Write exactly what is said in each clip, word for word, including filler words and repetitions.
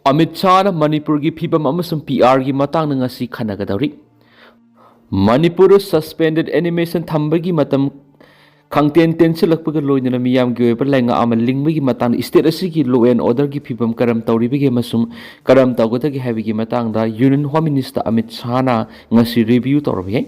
ꯑꯃꯤꯠ ꯁꯥꯍꯅ ꯃꯅꯤꯄꯨꯔꯒꯤ ꯐꯤꯕꯝ ꯑꯃꯁꯨꯡ ꯄꯤ ꯑꯥꯔꯒꯤ ꯃꯇꯥꯡꯗ ꯉꯁꯤ ꯈꯟꯅꯒꯗꯧꯔꯤ꯫ ꯃꯅꯤꯄꯨꯔꯗ suspended animation ꯊꯝꯕꯒꯤ ꯃꯇꯝ ꯈꯪꯇꯦꯟ ꯇꯦꯟꯁꯤꯜꯂꯛꯄꯒ ꯂꯣꯏꯅꯅ ꯃꯤꯌꯥꯝꯒꯤ ꯑꯣꯏꯕ ꯂꯩꯉꯥꯛ ꯑꯃ ꯂꯤꯡꯕꯒꯤ ꯃꯇꯥꯡꯗ state ꯑꯁꯤꯒꯤ law and orderꯒꯤ ꯐꯤꯕꯝ ꯀꯔꯝ ꯇꯧꯔꯤꯕꯒꯦ ꯑꯃꯁꯨꯡ ꯀꯔꯝ ꯇꯧꯒꯗꯒꯦ ꯍꯥꯏꯕꯒꯤ ꯃꯇꯥꯡꯗ Union Home Minister ꯑꯃꯤꯠ ꯁꯥꯍꯅ ꯉꯁꯤ review ꯇꯧꯔꯝꯃꯤ꯫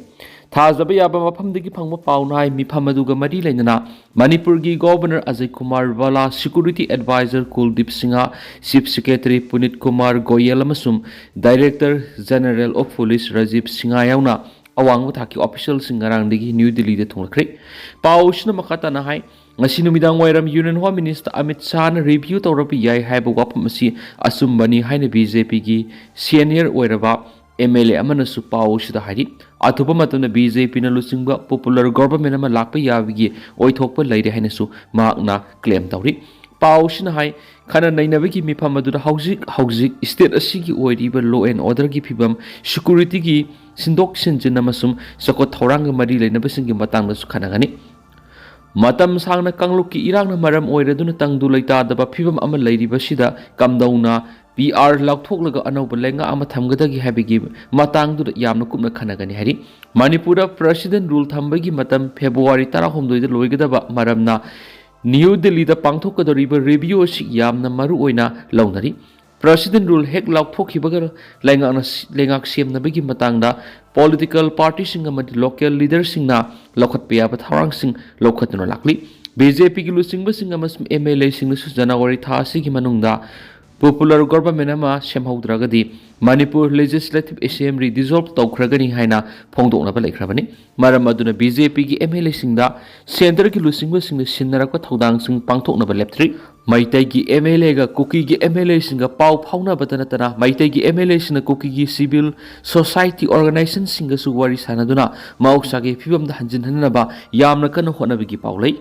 ꯊꯥꯖꯕ ꯌꯥꯕ ꯃꯐꯝꯗꯒꯤ ꯐꯪꯕ ꯄꯥꯎꯅ ꯍꯥꯏ, ꯃꯤꯐꯝ ꯑꯗꯨꯒ ꯃꯔꯤ ꯂꯩꯅꯅ ꯃꯅꯤꯄꯨꯔꯒꯤ Governor Ajay Kumar ꯚꯥꯂꯥ, Security Advisor ꯀꯨꯜꯗꯤꯞ Singh, Chief Secretary ꯄꯨꯅꯤꯠ Kumar Goyal ꯑꯃꯁꯨꯡ Director General of Police Rajiv Singh ꯌꯥꯎꯅ ꯑꯋꯥꯡꯕ ꯊꯥꯛꯀꯤ officialꯁꯤꯡ ꯉꯔꯥꯡꯗꯒꯤ ꯅ꯭ꯌꯨ ꯗꯤꯜꯂꯤꯗ ꯊꯨꯡꯂꯈ꯭ꯔꯦ꯫ ꯄꯥꯎ ꯑꯁꯤꯅ ꯃꯈꯥ ꯇꯥꯅ ꯍꯥꯏ, ꯉꯁꯤ ꯅꯨꯃꯤꯗꯥꯡ ꯋꯥꯏꯔꯝ Union Home Minister Amit ꯁꯥꯍꯅ review ꯇꯧꯔꯛꯄ ꯌꯥꯏ ꯍꯥꯏꯕ ꯋꯥꯐꯝ ꯑꯁꯤ ꯑꯆꯨꯝꯕꯅꯤ ꯍꯥꯏꯅ BJPꯒꯤ senior ꯑꯣꯏꯔꯕ MLA ꯑꯃꯅꯁꯨ ꯄꯥꯎ ꯑꯁꯤꯗ ꯍꯥꯏꯔꯤ꯫ ꯑꯊꯨꯕ ꯃꯇꯝꯗ BJPꯅ ꯂꯨꯆꯤꯡꯕ popular government ꯑꯃ ꯂꯥꯛꯄ ꯌꯥꯕꯒꯤ ꯑꯣꯏꯊꯣꯛꯄ ꯂꯩꯔꯦ ꯍꯥꯏꯅꯁꯨ ꯃꯍꯥꯛꯅ claim ꯇꯧꯔꯤ꯫ ꯄꯥꯎ ꯑꯁꯤꯅ ꯍꯥꯏ, ꯈꯟꯅ ꯅꯩꯅꯕꯒꯤ ꯃꯤꯐꯝ ꯑꯗꯨꯗ ꯍꯧꯖꯤꯛ ꯍꯧꯖꯤꯛ state ꯑꯁꯤꯒꯤ ꯑꯣꯏꯔꯤꯕ law and orderꯒꯤ ꯐꯤꯕꯝ, securityꯒꯤ ꯁꯤꯟꯗꯣꯛ ꯁꯤꯟꯖꯤꯟ ꯑꯃꯁꯨꯡ ꯆꯥꯎꯈꯠ ꯊꯧꯔꯥꯡꯒ ꯃꯔꯤ ꯂꯩꯅꯕꯁꯤꯡꯒꯤ ꯃꯇꯥꯡꯗꯁꯨ ꯈꯟꯅꯒꯅꯤ꯫ ꯃꯇꯝ ꯁꯥꯡꯅ ꯀꯥꯡꯂꯨꯞꯀꯤ ꯏꯔꯥꯡꯅ ꯃꯔꯝ ꯑꯣꯏꯔꯗꯨꯅ ꯇꯪꯗꯨ ꯂꯩꯇꯥꯗꯕ ꯐꯤꯕꯝ ꯑꯃ ꯂꯩꯔꯤꯕꯁꯤꯗ ꯀꯝꯗꯧꯅ ꯄꯤ ꯑꯥꯔ ꯂꯥꯎꯊꯣꯛꯂꯒ ꯑꯅꯧꯕ ꯂꯩꯉꯥꯛ ꯑꯃ ꯊꯝꯒꯗꯒꯦ ꯍꯥꯏꯕꯒꯤ ꯃꯇꯥꯡꯗꯨꯗ ꯌꯥꯝꯅ ꯀꯨꯞꯅ ꯈꯟꯅꯒꯅꯤ ꯍꯥꯏꯔꯤ꯫ ꯃꯅꯤꯄꯨꯔꯗ President Rule ꯊꯝꯕꯒꯤ ꯃꯇꯝ ꯐꯦꯕ꯭ꯔꯨꯋꯥꯔꯤ ꯇꯔꯥꯍꯨꯝꯗꯣꯏꯗ ꯂꯣꯏꯒꯗꯕ ꯃꯔꯝꯅ ꯅ꯭ꯌꯨ ꯗꯤꯜꯂꯤꯗ ꯄꯥꯡꯊꯣꯛꯀꯗꯧꯔꯤꯕ review ꯑꯁꯤ ꯌꯥꯝꯅ ꯃꯔꯨ ꯑꯣꯏꯅ ꯂꯧꯅꯔꯤ꯫ President Rule ꯍꯦꯛ ꯂꯥꯎꯊꯣꯛꯈꯤꯕꯒ ꯂꯩꯉꯥꯛꯅ, ꯂꯩꯉꯥꯛ ꯁꯦꯝꯅꯕꯒꯤ ꯃꯇꯥꯡꯗ political partyꯁꯤꯡ ꯑꯃꯗꯤ local leaderꯁꯤꯡꯅ ꯂꯧꯈꯠꯄ ꯌꯥꯕ ꯊꯧꯔꯥꯡꯁꯤꯡ ꯂꯧꯈꯠꯇꯨꯅ ꯂꯥꯛꯂꯤ꯫ BJPꯒꯤ ꯂꯨꯆꯤꯡꯕꯁꯤꯡ ꯑꯃꯁꯨꯡ MLAꯁꯤꯡꯅꯁꯨ ꯖꯅꯋꯥꯔꯤ ꯊꯥ ꯑꯁꯤꯒꯤ ꯃꯅꯨꯡꯗ popular government ꯑꯃ ꯁꯦꯝꯍꯧꯗ꯭ꯔꯒꯗꯤ ꯃꯅꯤꯄꯨꯔ Legislative Assembly dissolve ꯇꯧꯈ꯭ꯔꯒꯅꯤ ꯍꯥꯏꯅ ꯐꯣꯡꯗꯣꯛꯅꯕ ꯂꯩꯈ꯭ꯔꯕꯅꯤ꯫ ꯃꯔꯝ ꯑꯗꯨꯅ BJPꯒꯤ MLAꯁꯤꯡꯗ centreꯒꯤ ꯂꯨꯆꯤꯡꯕꯁꯤꯡꯅ ꯁꯤꯟꯅꯔꯛꯄ ꯊꯧꯗꯥꯡꯁꯤꯡ ꯄꯥꯡꯊꯣꯛꯅꯕ ꯂꯦꯞꯇ꯭ꯔꯤ꯫ ꯃꯩꯇꯩꯒꯤ MLAꯒ ꯀꯨꯀꯤꯒꯤ MLAꯁꯤꯡꯒ ꯄꯥꯎ ꯐꯥꯎꯅꯕꯇ ꯅꯠꯇꯅ ꯃꯩꯇꯩꯒꯤ MLAꯁꯤꯡꯅ ꯀꯨꯀꯤꯒꯤ civil society organizationꯁꯤꯡꯒꯁꯨ ꯋꯥꯔꯤ ꯁꯥꯅꯗꯨꯅ ꯃꯍꯧꯁꯥꯒꯤ ꯐꯤꯕꯝꯗ ꯍꯟꯖꯤꯟꯍꯟꯅꯕ ꯌꯥꯝꯅ ꯀꯟꯅ ꯍꯣꯠꯅꯕꯒꯤ ꯄꯥꯎ ꯂꯩ꯫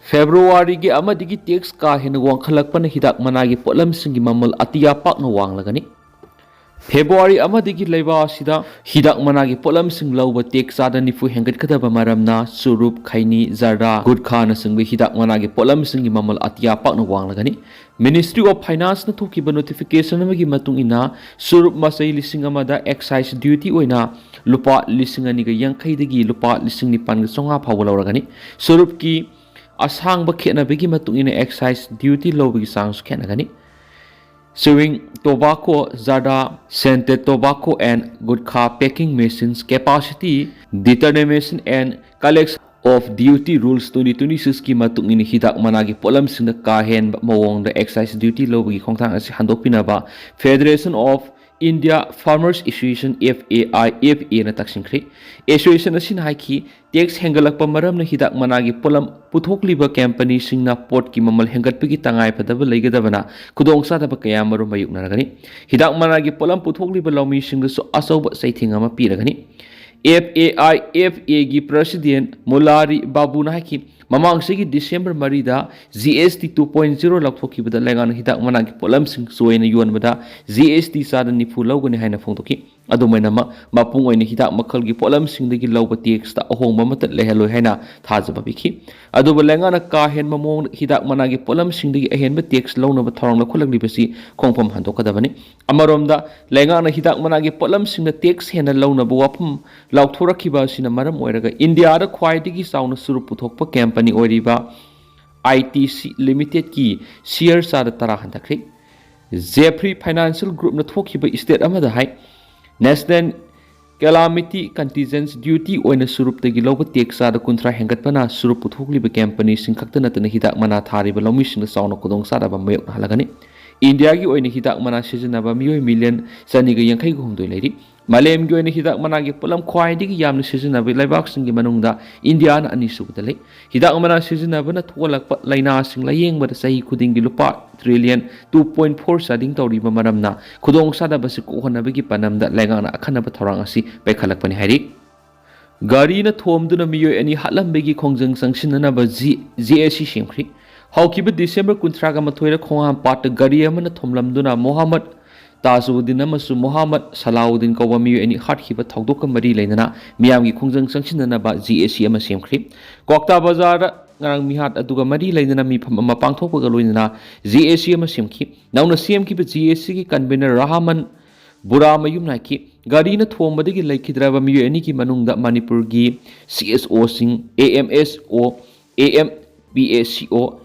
ꯐꯦꯕ꯭ꯔꯨꯋꯥꯔꯤꯒꯤ ꯑꯃꯗꯒꯤ tax ꯀꯥ ꯍꯦꯟꯅ ꯋꯥꯡꯈꯠꯂꯛꯄꯅ ꯍꯤꯗꯥꯛ ꯃꯅꯥꯒꯤ ꯄꯣꯠꯂꯝꯁꯤꯡꯒꯤ ꯃꯃꯜ ꯑꯇꯤꯌꯥ ꯄꯥꯛꯅ ꯋꯥꯡꯂꯒꯅꯤ꯫ ꯐꯦꯕ꯭ꯔꯨꯋꯥꯔꯤ ꯑꯃꯗꯒꯤ ꯂꯩꯕꯥꯛ ꯑꯁꯤꯗ ꯍꯤꯗꯥꯛ ꯃꯅꯥꯒꯤ ꯄꯣꯠꯂꯝꯁꯤꯡ ꯂꯧꯕ ꯇꯦꯛꯁ ꯆꯥꯗ ꯅꯤꯐꯨ ꯍꯦꯟꯒꯠꯀꯗꯕ ꯃꯔꯝꯅ ꯆꯨꯔꯨꯞ, ꯈꯩꯅꯤ, ꯖꯔꯗꯥ, ꯒꯨꯠꯈꯥꯅꯆꯤꯡꯕ ꯍꯤꯗꯥꯛ ꯃꯅꯥꯒꯤ ꯄꯣꯠꯂꯝꯁꯤꯡꯒꯤ ꯃꯃꯜ ꯑꯇꯤꯌꯥ ꯄꯥꯛꯅ ꯋꯥꯡꯂꯒꯅꯤ꯫ Ministry of Finance ꯅ ꯊꯣꯛꯈꯤꯕ notification ꯑꯃꯒꯤ ꯃꯇꯨꯡ ꯏꯟꯅ, ꯆꯨꯔꯨꯞ ꯃꯆꯩ ꯂꯤꯁꯤꯡ ꯑꯃꯗ excise duty ꯑꯣꯏꯅ ꯂꯨꯄꯥ ꯂꯤꯁꯤꯡ ꯑꯅꯤꯒ ꯌꯥꯡꯈꯩꯗꯒꯤ ꯂꯨꯄꯥ ꯂꯤꯁꯤꯡ ꯅꯤꯄꯥꯟꯒ ꯆꯥꯝꯃꯉꯥ ꯐꯥꯎꯕ ꯂꯧꯔꯒꯅꯤ꯫ ꯆꯨꯔꯨꯞꯀꯤ ꯑꯁꯥꯡꯕ ꯈꯦꯠꯅꯕꯒꯤ ꯃꯇꯨꯡ ꯏꯟꯅ excise duty ꯂꯧꯕꯒꯤ ꯆꯥꯡꯁꯨ ꯈꯦꯠꯅꯒꯅꯤ꯫ Chewing tobacco, ꯖꯔꯗꯥ, scented tobacco and ꯒꯨꯠꯈꯥ packing machines capacity determination and collection of duty rules twenty twenty-six ꯀꯤ ꯃꯇꯨꯡ ꯏꯟꯅ ꯍꯤꯗꯥꯛ ꯃꯅꯥꯒꯤ ꯄꯣꯠꯂꯝꯁꯤꯡꯗ ꯀꯥ ꯍꯦꯟꯕ ꯃꯑꯣꯡꯗ excise duty ꯂꯧꯕꯒꯤ ꯈꯣꯡꯊꯥꯡ ꯑꯁꯤ ꯍꯟꯗꯣꯛꯄꯤꯅꯕ Federation of India Farmers Association, F A I F A ꯅ ꯇꯛꯁꯤꯟꯈ꯭ꯔꯤ꯫ Association ꯑꯁꯤꯅ ꯍꯥꯏꯈꯤ, ꯇꯦꯛꯁ ꯍꯦꯟꯒꯠꯂꯛꯄ ꯃꯔꯝꯅ ꯍꯤꯗꯥꯛ ꯃꯅꯥꯒꯤ ꯄꯣꯠꯂꯝ ꯄꯨꯊꯣꯛꯂꯤꯕ ꯀꯝꯄꯅꯤꯁꯤꯡꯅ ꯄꯣꯠꯀꯤ ꯃꯃꯜ ꯍꯦꯟꯒꯠꯄꯒꯤ ꯇꯉꯥꯏꯐꯗꯕ ꯂꯩꯒꯗꯕꯅ ꯈꯨꯗꯣꯡꯆꯥꯗꯕ ꯀꯌꯥ ꯑꯃꯔꯣꯝ ꯃꯥꯌꯣꯛꯅꯔꯒꯅꯤ꯫ ꯍꯤꯗꯥꯛ ꯃꯅꯥꯒꯤ ꯄꯣꯠꯂꯝ ꯄꯨꯊꯣꯛꯂꯤꯕ ꯂꯧꯃꯤꯁꯤꯡꯗꯁꯨ ꯑꯆꯧꯕ ꯆꯩꯊꯦꯡ ꯑꯃ ꯄꯤꯔꯒꯅꯤ꯫ F A I F A ꯒꯤ President ꯃꯨꯂꯥꯔꯤ ꯕꯥꯕꯨꯅ ꯍꯥꯏꯈꯤ, ꯃꯃꯥꯡ ꯆꯍꯤꯒꯤ December ꯃꯔꯤꯗ G S T two point zero ꯂꯧꯊꯣꯛꯈꯤꯕꯗ ꯂꯩꯉꯥꯛꯅ ꯍꯤꯗꯥꯛ ꯃꯅꯥꯒꯤ ꯄꯣꯠꯂꯝꯁꯤꯡ ꯆꯣꯏꯅ ꯌꯣꯟꯕꯗ G S T ꯆꯥꯗ ꯅꯤꯐꯨ ꯂꯧꯒꯅꯤ ꯍꯥꯏꯅ ꯐꯣꯡꯗꯣꯛꯈꯤ꯫ ꯑꯗꯨꯃꯥꯏꯅꯃꯛ, ꯃꯄꯨꯡ ꯑꯣꯏꯅ ꯍꯤꯗꯥꯛ ꯃꯈꯜꯒꯤ ꯄꯣꯠꯂꯝꯁꯤꯡꯗꯒꯤ ꯂꯧꯕ ꯇꯦꯛꯁꯇ ꯑꯍꯣꯡꯕ ꯑꯃꯠꯇ ꯂꯩꯍꯜꯂꯣꯏ ꯍꯥꯏꯅ ꯊꯥꯖꯕ ꯄꯤꯈꯤ꯫ ꯑꯗꯨꯕꯨ ꯂꯩꯉꯥꯛꯅ ꯀꯥ ꯍꯦꯟꯕ ꯃꯑꯣꯡꯗ ꯍꯤꯗꯥꯛ ꯃꯅꯥꯒꯤ ꯄꯣꯠꯂꯝꯁꯤꯡꯗꯒꯤ ꯑꯍꯦꯟꯕ ꯇꯦꯛꯁ ꯂꯧꯅꯕ ꯊꯧꯔꯥꯡ ꯂꯧꯈꯠꯂꯛꯂꯤꯕꯁꯤ ꯈꯣꯡꯐꯝ ꯍꯟꯗꯣꯛꯀꯗꯕꯅꯤ꯫ ꯑꯃꯔꯣꯝꯗ, ꯂꯩꯉꯥꯛꯅ ꯍꯤꯗꯥꯛ ꯃꯅꯥꯒꯤ ꯄꯣꯠꯂꯝꯁꯤꯡꯗ ꯇꯦꯛꯁ ꯍꯦꯟꯅ ꯂꯧꯅꯕ ꯋꯥꯐꯝ ꯂꯥꯎꯊꯣꯔꯛꯈꯤꯕ ꯑꯁꯤꯅ ꯃꯔꯝ ꯑꯣꯏꯔꯒ ꯏꯟꯗꯤꯌꯥꯗ ꯈ꯭ꯋꯥꯏꯗꯒꯤ ꯆꯥꯎꯅ ꯆꯨꯔꯨꯞ ꯄꯨꯊꯣꯛꯄ ꯀꯝꯄꯅꯤ ꯑꯣꯏꯔꯤꯕ I T C Limitedꯀꯤ share ꯆꯥꯗ ꯇꯔꯥ ꯍꯟꯊꯈ꯭ꯔꯦ꯫ Jeffrey Financial Groupꯅ ꯊꯣꯛꯈꯤꯕ statement ꯑꯃꯗ ꯍꯥꯏ, National Calamity Contingent Duty ꯑꯣꯏꯅ ꯆꯨꯔꯨꯞꯇꯒꯤ ꯂꯧꯕ ꯇꯦꯛꯁ ꯆꯥꯗ ꯀꯨꯟꯊ꯭ꯔꯥ ꯍꯦꯟꯒꯠꯄꯅ ꯆꯨꯔꯨꯞ ꯄꯨꯊꯣꯛꯂꯤꯕ ꯀꯝꯄꯅꯤꯁꯤꯡ ꯈꯛꯇ ꯅꯠꯇꯅ ꯍꯤꯗꯥꯛ ꯃꯅꯥ ꯊꯥꯔꯤꯕ ꯂꯧꯃꯤꯁꯤꯡꯗ ꯆꯥꯎꯅ ꯈꯨꯗꯣꯡꯆꯥꯗꯕ ꯃꯥꯌꯣꯛꯅꯍꯜꯂꯒꯅꯤ꯫ ꯏꯟꯗꯤꯌꯥꯒꯤ ꯑꯣꯏꯅ ꯍꯤꯗꯥꯛ ꯃꯅꯥ ꯁꯤꯖꯤꯟꯅꯕ ꯃꯤꯑꯣꯏ ꯃꯤꯂꯤꯌꯟ ꯆꯅꯤꯒ ꯌꯥꯡꯈꯩꯒ ꯍꯨꯝꯗꯣꯏ ꯂꯩꯔꯤ꯫ ꯃꯥꯂꯦꯝꯒꯤ ꯑꯣꯏꯅ ꯍꯤꯗꯥꯛ ꯃꯅꯥꯒꯤ ꯄꯣꯠꯂꯝ ꯈ꯭ꯋꯥꯏꯗꯒꯤ ꯌꯥꯝꯅ ꯁꯤꯖꯤꯟꯅꯕ ꯂꯩꯕꯥꯛꯁꯤꯡꯒꯤ ꯃꯅꯨꯡꯗ ꯏꯟꯗꯤꯌꯥꯅ ꯑꯅꯤꯁꯨꯕꯗ ꯂꯩ꯫ ꯍꯤꯗꯥꯛ ꯃꯅꯥ ꯁꯤꯖꯤꯟꯅꯕꯅ ꯊꯣꯛꯍꯜꯂꯛꯄ ꯂꯥꯏꯅꯥꯁꯤꯡ ꯂꯥꯌꯦꯡꯕꯗ ꯆꯍꯤ ꯈꯨꯗꯤꯡꯒꯤ ꯂꯨꯄꯥ trillion two point four ꯆꯥꯗꯤꯡ ꯇꯧꯔꯤꯕ ꯃꯔꯝꯅ ꯈꯨꯗꯣꯡꯆꯥꯗꯕꯁꯤ ꯀꯣꯛꯍꯟꯅꯕꯒꯤ ꯄꯥꯟꯗꯝꯗ ꯂꯩꯉꯥꯛꯅ ꯑꯈꯟꯅꯕ ꯊꯧꯔꯥꯡ ꯑꯁꯤ ꯄꯥꯏꯈꯠꯂꯛꯄꯅꯤ ꯍꯥꯏꯔꯤ꯫ ꯒꯥꯔꯤꯅ ꯊꯣꯝꯗꯨꯅ ꯃꯤꯑꯣꯏ ꯑꯅꯤ ꯍꯥꯠꯂꯝꯕꯒꯤ ꯈꯣꯡꯖꯪ ꯆꯪꯁꯤꯟꯅꯅꯕ G-, G A C ꯁꯦꯝꯈ꯭ꯔꯤ꯫ ꯍꯧꯈꯤꯕ December ꯀꯨꯟꯊ꯭ꯔꯥꯒ ꯃꯥꯊꯣꯏꯗ ꯈꯣꯡꯍꯥꯝꯄꯥꯠꯇ ꯒꯥꯔꯤ ꯑꯃꯅ ꯊꯣꯝꯂꯝꯗꯨꯅ ꯃꯣꯍꯥꯃꯗ ꯇꯥꯖꯎꯗꯤꯟ ꯑꯃꯁꯨꯡ ꯃꯣꯍꯥꯃꯗ ꯁꯂꯥꯎꯗꯤꯟ ꯀꯧꯕ ꯃꯤꯑꯣꯏ ꯑꯅꯤ ꯍꯥꯠꯈꯤꯕ ꯊꯧꯗꯣꯛꯀ ꯃꯔꯤ ꯂꯩꯅꯅ ꯃꯤꯌꯥꯝꯒꯤ ꯈꯣꯡꯖꯪ ꯆꯪꯁꯤꯟꯅꯅꯕ ꯖꯤ ꯑꯦ ꯁꯤ ꯑꯃ ꯁꯦꯝꯈ꯭ꯔꯤ꯫ ꯀ꯭ꯋꯥꯛꯇꯥ ꯕꯖꯥꯔꯗ ꯉꯔꯥꯡ ꯃꯤꯍꯥꯠ ꯑꯗꯨꯒ ꯃꯔꯤ ꯂꯩꯅꯅ ꯃꯤꯐꯝ ꯑꯃ ꯄꯥꯡꯊꯣꯛꯄꯒ ꯂꯣꯏꯅꯅ ꯖꯤ ꯑꯦ ꯁꯤ ꯑꯃ ꯁꯦꯝꯈꯤ꯫ ꯅꯧꯅ ꯁꯦꯝꯈꯤꯕ ꯖꯤ ꯑꯦ ꯁꯤꯒꯤ convener ꯔꯍꯥꯃꯟ ꯕꯨꯔꯥꯃꯌꯨꯝ ꯅꯥꯏꯀꯤ꯫ ꯒꯥꯔꯤꯅ ꯊꯣꯝꯕꯗꯒꯤ ꯂꯩꯈꯤꯗ꯭ꯔꯕ ꯃꯤꯑꯣꯏ ꯑꯅꯤꯒꯤ ꯃꯅꯨꯡꯗ ꯃꯅꯤꯄꯨꯔꯒꯤ ꯁꯤ ꯑꯦꯁ ꯑꯣꯁꯤꯡ, ꯑꯦ ꯑꯦꯝ ꯑꯦꯁ ꯑꯣ, ꯑꯦ ꯑꯦꯝ ꯄꯤ ꯑꯦ ꯁꯤ ꯑꯣ,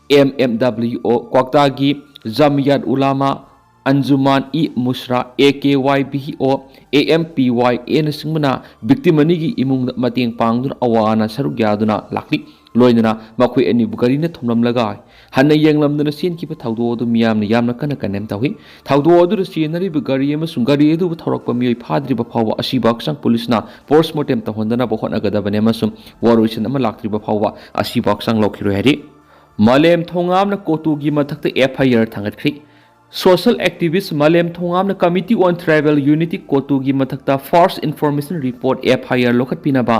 ꯑꯦꯝ ꯑꯦꯝ ꯗꯕ꯭ꯂꯤꯎ ꯑꯣ, ꯀ꯭ꯋꯥꯛꯇꯥꯒꯤ ꯖꯃꯤꯌꯥꯠ ꯎꯂꯥꯃꯥ ꯑꯟꯖꯨꯃꯥꯟ E ꯃꯨꯁ꯭ꯔꯥ, A K Y B ꯑꯣ, A M P Y ꯑꯦꯅꯆꯤꯡꯕꯅ victim ꯑꯅꯤꯒꯤ ꯏꯃꯨꯡꯗ ꯃꯇꯦꯡ ꯄꯥꯡꯗꯨꯅ ꯑꯋꯥ ꯑꯅꯥ ꯁꯔꯨꯛ ꯌꯥꯗꯨꯅ ꯂꯥꯛꯂꯤ꯫ ꯂꯣꯏꯅꯅ ꯃꯈꯣꯏ ꯑꯅꯤꯕꯨ ꯒꯥꯔꯤꯅ ꯊꯣꯝꯂꯝꯂꯒ ꯍꯟꯅ ꯌꯦꯡꯂꯝꯗꯅ ꯆꯦꯟꯈꯤꯕ ꯊꯧꯗꯣꯛ ꯑꯗꯨ ꯃꯤꯌꯥꯝꯅ ꯌꯥꯝꯅ ꯀꯟꯅ condemn ꯇꯧꯏ꯫ ꯊꯧꯗꯣꯛ ꯑꯗꯨꯗ ꯆꯦꯟꯅꯔꯤꯕ ꯒꯥꯔꯤ ꯑꯃꯁꯨꯡ ꯒꯥꯔꯤ ꯑꯗꯨꯕꯨ ꯊꯧꯔꯛꯄ ꯃꯤꯑꯣꯏ ꯐꯥꯗ꯭ꯔꯤꯕ ꯐꯥꯎꯕ ꯑꯁꯤꯕ ꯍꯛꯆꯥꯡ ꯄꯨꯂꯤꯁꯅ post mortem ꯇꯧꯍꯟꯗꯅꯕ ꯍꯣꯠꯅꯒꯗꯕꯅꯤ ꯑꯃꯁꯨꯡ ꯋꯥꯔꯣꯏꯁꯤꯟ ꯑꯃ ꯂꯥꯛꯇ꯭ꯔꯤꯕ ꯐꯥꯎꯕ ꯑꯁꯤꯕ ꯍꯛꯆꯥꯡ ꯂꯧꯈꯤꯔꯣꯏ ꯍꯥꯏꯔꯤ꯫ ꯃꯥꯂꯦꯝ ꯊꯣꯉꯥꯝꯅ ꯀꯣꯇꯨꯒꯤ ꯃꯊꯛꯇ ꯑꯦꯐ ꯑꯥꯏ ꯑꯥꯔ ꯊꯥꯡꯒꯠꯈ꯭ꯔꯤ꯫ Social activist ꯃꯥꯂꯦꯝ ꯊꯣꯉꯥꯝꯅ Committee on Tribal Unity ꯀꯣꯇꯨꯒꯤ ꯃꯊꯛꯇ First Information Report, ꯑꯦꯐ ꯑꯥꯏ ꯑꯥꯔ, ꯂꯧꯈꯠꯄꯤꯅꯕ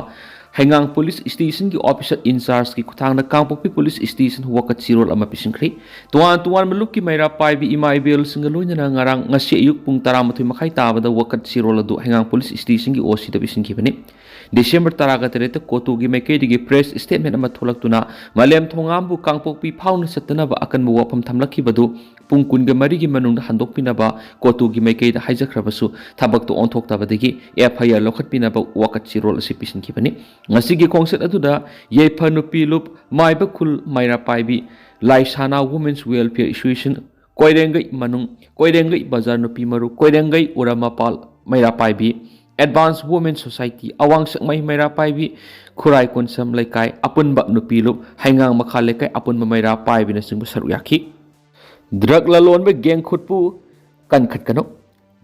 ꯍꯩꯉꯥꯡ ꯄꯨꯂꯤꯁ ꯁ꯭ꯇꯦꯁꯟꯒꯤ ꯑꯣꯐꯤꯁꯔ ꯏꯟꯆꯥꯔꯖꯀꯤ ꯈꯨꯠꯊꯥꯡꯗ ꯀꯥꯡꯄꯣꯛꯄꯤ ꯄꯨꯂꯤꯁ ꯁ꯭ꯇꯦꯁꯟ ꯋꯥꯀꯠ ꯆꯦꯔꯣꯜ ꯑꯃ ꯄꯤꯁꯤꯟꯈ꯭ꯔꯤ꯫ ꯇꯣꯉꯥꯟ ꯇꯣꯉꯥꯟꯕ ꯂꯨꯞꯀꯤ ꯃꯩꯔꯥ ꯄꯥꯏꯕꯤ ꯏꯃꯥ ꯏꯕꯦꯜꯁꯤꯡꯒ ꯂꯣꯏꯅꯅ ꯉꯔꯥꯡ, ꯉꯁꯤ ꯑꯌꯨꯛ ꯄꯨꯡ ꯇꯔꯥꯃꯥꯊꯣꯏ ꯃꯈꯥꯏ ꯇꯥꯕꯗ ꯋꯥꯀꯠ ꯆꯦꯔꯣꯜ ꯑꯗꯨ ꯍꯩꯉꯥꯡ ꯄꯨꯂꯤꯁ ꯁ꯭ꯇꯦꯁꯟꯒꯤ ꯑꯣ ꯁꯤꯗ ꯄꯤꯁꯤꯟꯈꯤꯕꯅꯤ꯫ ꯗꯤꯁꯦꯝꯕꯔ ꯇꯔꯥꯒ ꯇꯔꯦꯠꯇ ꯀꯣꯇꯨꯒꯤ ꯃꯥꯏꯀꯩꯗꯒꯤ press statement ꯑꯃ ꯊꯣꯛꯂꯛꯇꯨꯅ ꯃꯥꯂꯦꯝ ꯊꯣꯉꯥꯝꯕꯨ ꯀꯥꯡꯄꯣꯛꯄꯤ ꯐꯥꯎꯅ ꯆꯠꯇꯅꯕ ꯑꯀꯟꯕ ꯋꯥꯐꯝ ꯊꯝꯂꯛꯈꯤꯕꯗꯨ ꯄꯨꯡ ꯀꯨꯟꯒ ꯃꯔꯤꯒꯤ ꯃꯅꯨꯡꯗ ꯍꯟꯗꯣꯛꯄꯤꯅꯕ ꯀꯣꯇꯨꯒꯤ ꯃꯥꯏꯀꯩꯗ ꯍꯥꯏꯖꯈ꯭ꯔꯕꯁꯨ ꯊꯕꯛꯇꯨ ꯑꯣꯟꯊꯣꯛꯇꯕꯗꯒꯤ ꯑꯦꯐ ꯑꯥꯏ ꯑꯥꯔ ꯂꯧꯈꯠꯄꯤꯅꯕ ꯋꯥꯀꯠ ꯆꯦꯔꯣꯜ ꯑꯁꯤ ꯄꯤꯁꯤꯟꯈꯤꯕꯅꯤ꯫ ꯉꯁꯤꯒꯤ ꯈꯣꯡꯆꯠ ꯑꯗꯨꯗ ꯌꯥꯏꯐ ꯅꯨꯄꯤ ꯂꯨꯞ, ꯃꯥꯏꯕ ꯈꯨꯜ ꯃꯩꯔꯥ ꯄꯥꯏꯕꯤ, ꯂꯥꯏꯁꯥꯅꯥ Women's Welfare Association, ꯀꯣꯏꯔꯦꯡꯒꯩ ꯃꯅꯨꯡ, ꯀꯣꯏꯔꯦꯡꯒꯩ ꯕꯖꯥꯔ ꯅꯨꯄꯤ ꯃꯔꯨ, ꯀꯣꯏꯔꯦꯡꯒꯩ ꯎꯔꯥꯃꯄꯥꯜ ꯃꯩꯔꯥ ꯄꯥꯏꯕꯤ, Advance Women Society, ꯑꯋꯥꯡ ꯁꯦꯛꯃꯥꯏ ꯃꯩꯔꯥ ꯄꯥꯏꯕꯤ, ꯈꯨꯔꯥꯏ ꯀꯣꯟꯁꯝ ꯂꯩꯀꯥꯏ ꯑꯄꯨꯟꯕ ꯅꯨꯄꯤ ꯂꯨꯞ, ꯍꯩꯉꯥꯡ ꯃꯈꯥ ꯂꯩꯀꯥꯏ ꯑꯄꯨꯟꯕ ꯃꯩꯔꯥ ꯄꯥꯏꯕꯤꯅꯆꯤꯡꯕ ꯁꯔꯨꯛ ꯌꯥꯈꯤ꯫ ꯗ꯭ꯔꯒ ꯂꯂꯣꯟꯕ ꯒꯦꯡ ꯈꯨꯠꯄꯨ ꯀꯟꯈꯠꯀꯅꯨ꯫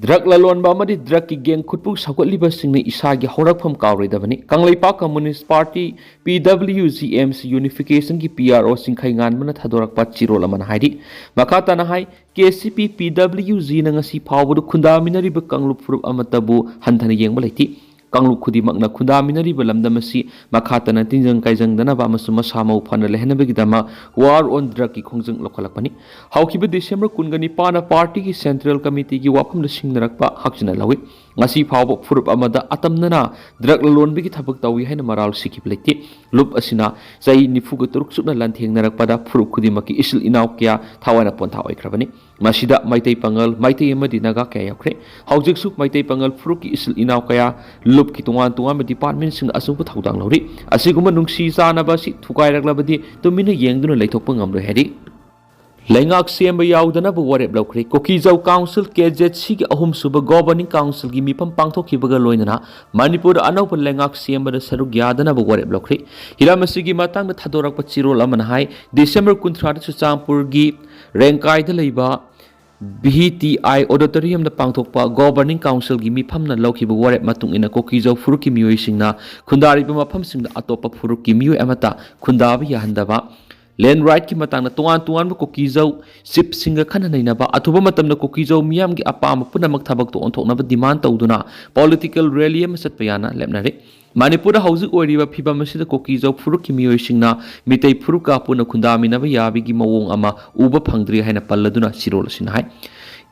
ꯗ꯭ꯔꯒ ꯂꯂꯣꯟꯕ ꯑꯃꯗꯤ ꯗ꯭ꯔꯒꯀꯤ ꯒꯦꯡ ꯈꯨꯠꯄꯨ ꯁꯧꯒꯠꯂꯤꯕꯁꯤꯡꯅ ꯏꯁꯥꯒꯤ ꯍꯧꯔꯛꯐꯝ ꯀꯥꯎꯔꯣꯏꯗꯕꯅꯤ꯫ ꯀꯪꯂꯩꯄꯥꯛ communist party, P W G M C, ꯌꯨꯅꯤꯐꯤꯀꯦꯁꯟꯒꯤ ꯄꯤ ꯑꯥꯔ ꯑꯣ ꯆꯤꯡꯈꯩꯉꯥꯟꯕꯅ ꯊꯥꯗꯣꯔꯛꯄ ꯆꯤꯔꯣꯜ ꯑꯃꯅ ꯍꯥꯏꯔꯤ꯫ ꯃꯈꯥ ꯇꯥꯅ ꯍꯥꯏ, ꯀꯦ ꯁꯤ ꯄꯤ, ꯄꯤ ꯗꯕ꯭ꯂꯤꯌꯨ ꯖꯤꯅ ꯉꯁꯤ ꯐꯥꯎꯕꯗ ꯈꯨꯟꯗꯥꯃꯤꯟꯅꯔꯤꯕ ꯀꯥꯡꯂꯨꯞ ꯐꯨꯔꯨꯞ ꯑꯃꯠꯇꯕꯨ ꯍꯟꯊꯅ ꯌꯦꯡꯕ ꯂꯩꯇꯦ꯫ ꯀꯥꯡꯂꯨꯞ ꯈꯨꯗꯤꯡꯃꯛꯅ ꯈꯨꯟꯗꯥꯃꯤꯟꯅꯔꯤꯕ ꯂꯝꯗꯝ ꯑꯁꯤ ꯃꯈꯥ ꯇꯥꯅ ꯇꯤꯟꯖꯪ ꯀꯥꯏꯖꯪꯗꯅꯕ ꯑꯃꯁꯨꯡ ꯃꯁꯥ ꯃꯎ ꯐꯅ ꯂꯩꯍꯟꯅꯕꯒꯤꯗꯃꯛ War on Drugꯀꯤ ꯈꯣꯡꯖꯪ ꯂꯧꯈꯠꯂꯛꯄꯅꯤ꯫ ꯍꯧꯈꯤꯕ ꯗꯤꯁꯦꯝꯕꯔ ꯀꯨꯟꯒ ꯅꯤꯄꯥꯟꯗ ꯄꯥꯔꯇꯤꯒꯤ ꯁꯦꯟꯇ꯭ꯔꯦꯜ ꯀꯃꯤꯇꯤꯒꯤ ꯋꯥꯐꯝꯗ ꯁꯤꯡꯅꯔꯛꯄ ꯍꯛꯆꯤꯟꯅ ꯂꯧꯏ꯫ ꯉꯁꯤ ꯐꯥꯎꯕ ꯐꯨꯔꯨꯞ ꯑꯃꯗ ꯑꯇꯝꯅꯅ ꯗ꯭ꯔꯒ ꯂꯂꯣꯟꯕꯒꯤ ꯊꯕꯛ ꯇꯧꯏ ꯍꯥꯏꯅ ꯃꯔꯥꯜ ꯁꯤꯈꯤꯕ ꯂꯩꯇꯦ꯫ ꯂꯨꯞ ꯑꯁꯤꯅ ꯆꯍꯤ ꯅꯤꯐꯨꯒ ꯇꯔꯨꯛ ꯆꯨꯞꯅ ꯂꯥꯟꯊꯦꯡꯅꯔꯛꯄꯗ ꯐꯨꯔꯨꯞ ꯈꯨꯗꯤꯡꯃꯛꯀꯤ ꯏꯆꯤꯜ ꯏꯅꯥꯎ ꯀꯌꯥ ꯊꯋꯥꯏꯅ ꯄꯣꯟꯊꯥ ꯑꯣꯏꯈ꯭ꯔꯕꯅꯤ꯫ ꯃꯁꯤꯗ ꯃꯩꯇꯩ ꯄꯥꯉꯜ, ꯃꯩꯇꯩ ꯑꯃꯗꯤ ꯅꯥꯒꯥ ꯀꯌꯥ ꯌꯥꯎꯈ꯭ꯔꯦ꯫ ꯍꯧꯖꯤꯛꯁꯨ ꯃꯩꯇꯩ ꯄꯥꯉꯜ ꯐꯨꯔꯨꯞꯀꯤ ꯏꯆꯤꯜ ꯏꯅꯥꯎ ꯀꯌꯥ ꯂꯨꯞꯀꯤ ꯇꯣꯉꯥꯟ ꯇꯣꯉꯥꯟꯕ ꯗꯤꯄꯥꯔꯠꯃꯦꯟꯁꯤꯡꯅ ꯑꯆꯧꯕ ꯊꯧꯗꯥꯡ ꯂꯧꯔꯤ꯫ ꯑꯁꯤꯒꯨꯝꯕ ꯅꯨꯡꯁꯤ ꯆꯥꯟꯅꯕ ꯑꯁꯤ ꯊꯨꯒꯥꯏꯔꯛꯂꯕꯗꯤ ꯇꯨꯃꯤꯟꯅ ꯌꯦꯡꯗꯨꯅ ꯂꯩꯊꯣꯛꯄ ꯉꯝꯂꯣꯏ ꯍꯥꯏꯔꯤ꯫ ꯂꯩꯉꯥꯛ ꯁꯦꯝꯕ ꯌꯥꯎꯗꯅꯕ ꯋꯥꯔꯦꯞ ꯂꯧꯈ꯭ꯔꯦ꯫ ꯀꯨꯀꯤꯖꯧ ꯀꯥꯎꯟꯁꯤꯜ, ꯀꯦ ꯖꯦꯠ ꯁꯤꯒꯤ ꯑꯍꯨꯝꯁꯨꯕ ꯒꯣꯕꯔꯅꯤꯡ ꯀꯥꯎꯟꯁꯤꯜꯒꯤ ꯃꯤꯐꯝ ꯄꯥꯡꯊꯣꯛꯈꯤꯕꯒ ꯂꯣꯏꯅꯅ ꯃꯅꯤꯄꯨꯔꯗ ꯑꯅꯧꯕ ꯂꯩꯉꯥꯛ ꯁꯦꯝꯕꯗ ꯁꯔꯨꯛ ꯌꯥꯗꯅꯕ ꯋꯥꯔꯦꯞ ꯂꯧꯈ꯭ꯔꯦ꯫ ꯍꯤꯔꯝ ꯑꯁꯤꯒꯤ ꯃꯇꯥꯡꯗ ꯊꯥꯗꯣꯔꯛꯄ ꯆꯦꯔꯣꯜ ꯑꯃꯅ ꯍꯥꯏ, ꯗꯤꯁꯦꯝꯕꯔ ꯀꯨꯟꯊ꯭ꯔꯥꯗ ꯆꯨꯔꯆꯥꯟꯄꯨꯔꯒꯤ ꯔꯦꯡꯀꯥꯏꯗ ꯂꯩꯕ ꯚꯤ ꯇꯤ ꯑꯥꯏ ꯑꯣꯗꯤꯇꯣꯔꯤꯌꯝꯗ ꯄꯥꯡꯊꯣꯛꯄ ꯒꯣꯕꯔꯅꯤꯡ ꯀꯥꯎꯟꯁꯤꯜꯒꯤ ꯃꯤꯐꯝꯅ ꯂꯧꯈꯤꯕ ꯋꯥꯔꯦꯞ ꯃꯇꯨꯡ ꯏꯟꯅ ꯀꯨꯀꯤꯖꯧ ꯐꯨꯔꯨꯞꯀꯤ ꯃꯤꯑꯣꯏꯁꯤꯡꯅ ꯈꯨꯟꯗꯥꯔꯤꯕ ꯃꯐꯝꯁꯤꯡꯗ ꯑꯇꯣꯞꯄ ꯐꯨꯔꯨꯞꯀꯤ ꯃꯤꯑꯣꯏ ꯑꯃꯠꯇ ꯈꯨꯟꯗꯥꯕ ꯌꯥꯍꯟꯗꯕ, ꯂꯦꯟ ꯔꯥꯏꯠꯀꯤ ꯃꯇꯥꯡꯗ ꯇꯣꯉꯥꯟ ꯇꯣꯉꯥꯟꯕ ꯀꯨꯀꯤꯖꯧ ꯆꯤꯞꯁꯤꯡꯒ ꯈꯟꯅ ꯅꯩꯅꯕ, ꯑꯊꯨꯕ ꯃꯇꯝꯗ ꯀꯨꯀꯤꯖꯧ ꯃꯤꯌꯥꯝꯒꯤ ꯑꯄꯥꯝꯕ ꯄꯨꯝꯅꯃꯛ ꯊꯕꯛꯇ ꯑꯣꯟꯊꯣꯛꯅꯕ ꯗꯤꯃꯥꯟ ꯇꯧꯗꯨꯅ ꯄꯣꯂꯤꯇꯤꯀꯦꯜ ꯔꯦꯂꯤ ꯑꯃ ꯆꯠꯄ ꯌꯥꯅ ꯂꯦꯞꯅꯔꯦ꯫ ꯃꯅꯤꯄꯨꯔꯗ ꯍꯧꯖꯤꯛ ꯑꯣꯏꯔꯤꯕ ꯐꯤꯕꯝ ꯑꯁꯤꯗ ꯀꯨꯀꯤꯖꯧ ꯐꯨꯔꯨꯞꯀꯤ ꯃꯤꯑꯣꯏꯁꯤꯡꯅ ꯃꯤꯇꯩ ꯐꯨꯔꯨꯞꯀ ꯄꯨꯟꯅ ꯈꯨꯟꯗꯥꯃꯤꯟꯅꯕ ꯌꯥꯕꯒꯤ ꯃꯑꯣꯡ ꯑꯃ ꯎꯕ ꯐꯪꯗ꯭ꯔꯤ ꯍꯥꯏꯅ ꯄꯜꯂꯗꯨꯅ ꯆꯦꯔꯣꯜ ꯑꯁꯤꯅ ꯍꯥꯏ꯫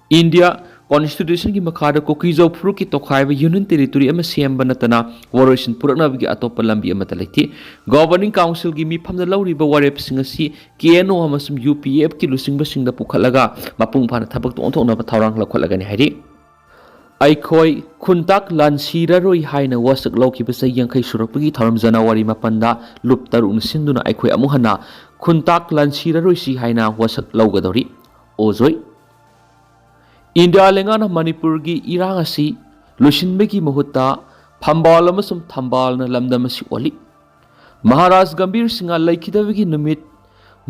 ꯏꯟꯗꯤꯌꯥ ꯀꯣꯟꯁꯇꯤꯇ꯭ꯌꯨꯁꯟꯒꯤ ꯃꯈꯥꯗ ꯀꯨꯀꯤꯖꯧ ꯐꯨꯔꯨꯞꯀꯤ ꯇꯣꯈꯥꯏꯕ ꯌꯨꯅꯤꯌꯟ ꯇꯦꯔꯤꯇꯣꯔꯤ ꯑꯃ ꯁꯦꯝꯕ ꯅꯠꯇꯅ ꯋꯥꯔꯣꯏꯁꯤꯟ ꯄꯨꯔꯛꯅꯕꯒꯤ ꯑꯇꯣꯞꯄ ꯂꯝꯕꯤ ꯑꯃꯠꯇ ꯂꯩꯇꯦ꯫ ꯒꯣꯕꯔꯅꯤꯡ ꯀꯥꯎꯟꯁꯤꯜꯒꯤ ꯃꯤꯐꯝꯗ ꯂꯧꯔꯤꯕ ꯋꯥꯔꯦꯞꯁꯤꯡ ꯑꯁꯤ ꯀꯦ ꯑꯦꯟ ꯑꯣ ꯑꯃꯁꯨꯡ ꯌꯨ ꯄꯤ ꯑꯦꯐꯀꯤ ꯂꯨꯆꯤꯡꯕꯁꯤꯡꯗ ꯄꯨꯈꯠꯂꯒ ꯃꯄꯨꯡ ꯐꯥꯅ ꯊꯕꯛꯇ ꯑꯣꯟꯊꯣꯛꯅꯕ ꯊꯧꯔꯥꯡ ꯂꯧꯈꯠꯂꯒꯅꯤ ꯍꯥꯏꯔꯤ꯫ ꯑꯩꯈꯣꯏ ꯈꯨꯟꯇꯥꯛ ꯂꯥꯟꯁꯤꯔꯔꯣꯏ ꯍꯥꯏꯅ ꯋꯥꯁꯛ ꯂꯧꯈꯤꯕ ꯆꯍꯤ ꯌꯥꯡꯈꯩ ꯁꯨꯔꯛꯄꯒꯤ ꯊꯧꯔꯝ ꯖꯅꯋꯥꯔꯤ ꯃꯥꯄꯟꯗ ꯂꯨꯞ ꯇꯔꯨꯛꯅ ꯁꯤꯟꯗꯨꯅ ꯑꯩꯈꯣꯏ ꯑꯃꯨꯛ ꯍꯟꯅ ꯈꯨꯟꯇꯥꯛ ꯂꯥꯟꯁꯤꯔꯔꯣꯏꯁꯤ ꯍꯥꯏꯅ ꯋꯥꯁꯛ ꯂꯧꯒꯗꯧꯔꯤ꯫ ꯑꯣꯖꯣꯏ꯫ ꯏꯟꯗꯤꯌꯥ ꯂꯩꯉꯥꯛꯅ ꯃꯅꯤꯄꯨꯔꯒꯤ ꯏꯔꯥꯡ ꯑꯁꯤ ꯂꯣꯏꯁꯤꯟꯕꯒꯤ ꯃꯍꯨꯠꯇ ꯐꯝꯕꯥꯜ ꯑꯃꯁꯨꯡ ꯊꯝꯕꯥꯜꯅ ꯂꯝꯗꯝ ꯑꯁꯤ ꯑꯣꯜꯂꯤ꯫ ꯃꯍꯥꯔꯥꯖ ꯒꯝꯚꯤꯔ ꯁꯤꯡꯍ ꯂꯩꯈꯤꯗꯕꯒꯤ ꯅꯨꯃꯤꯠ,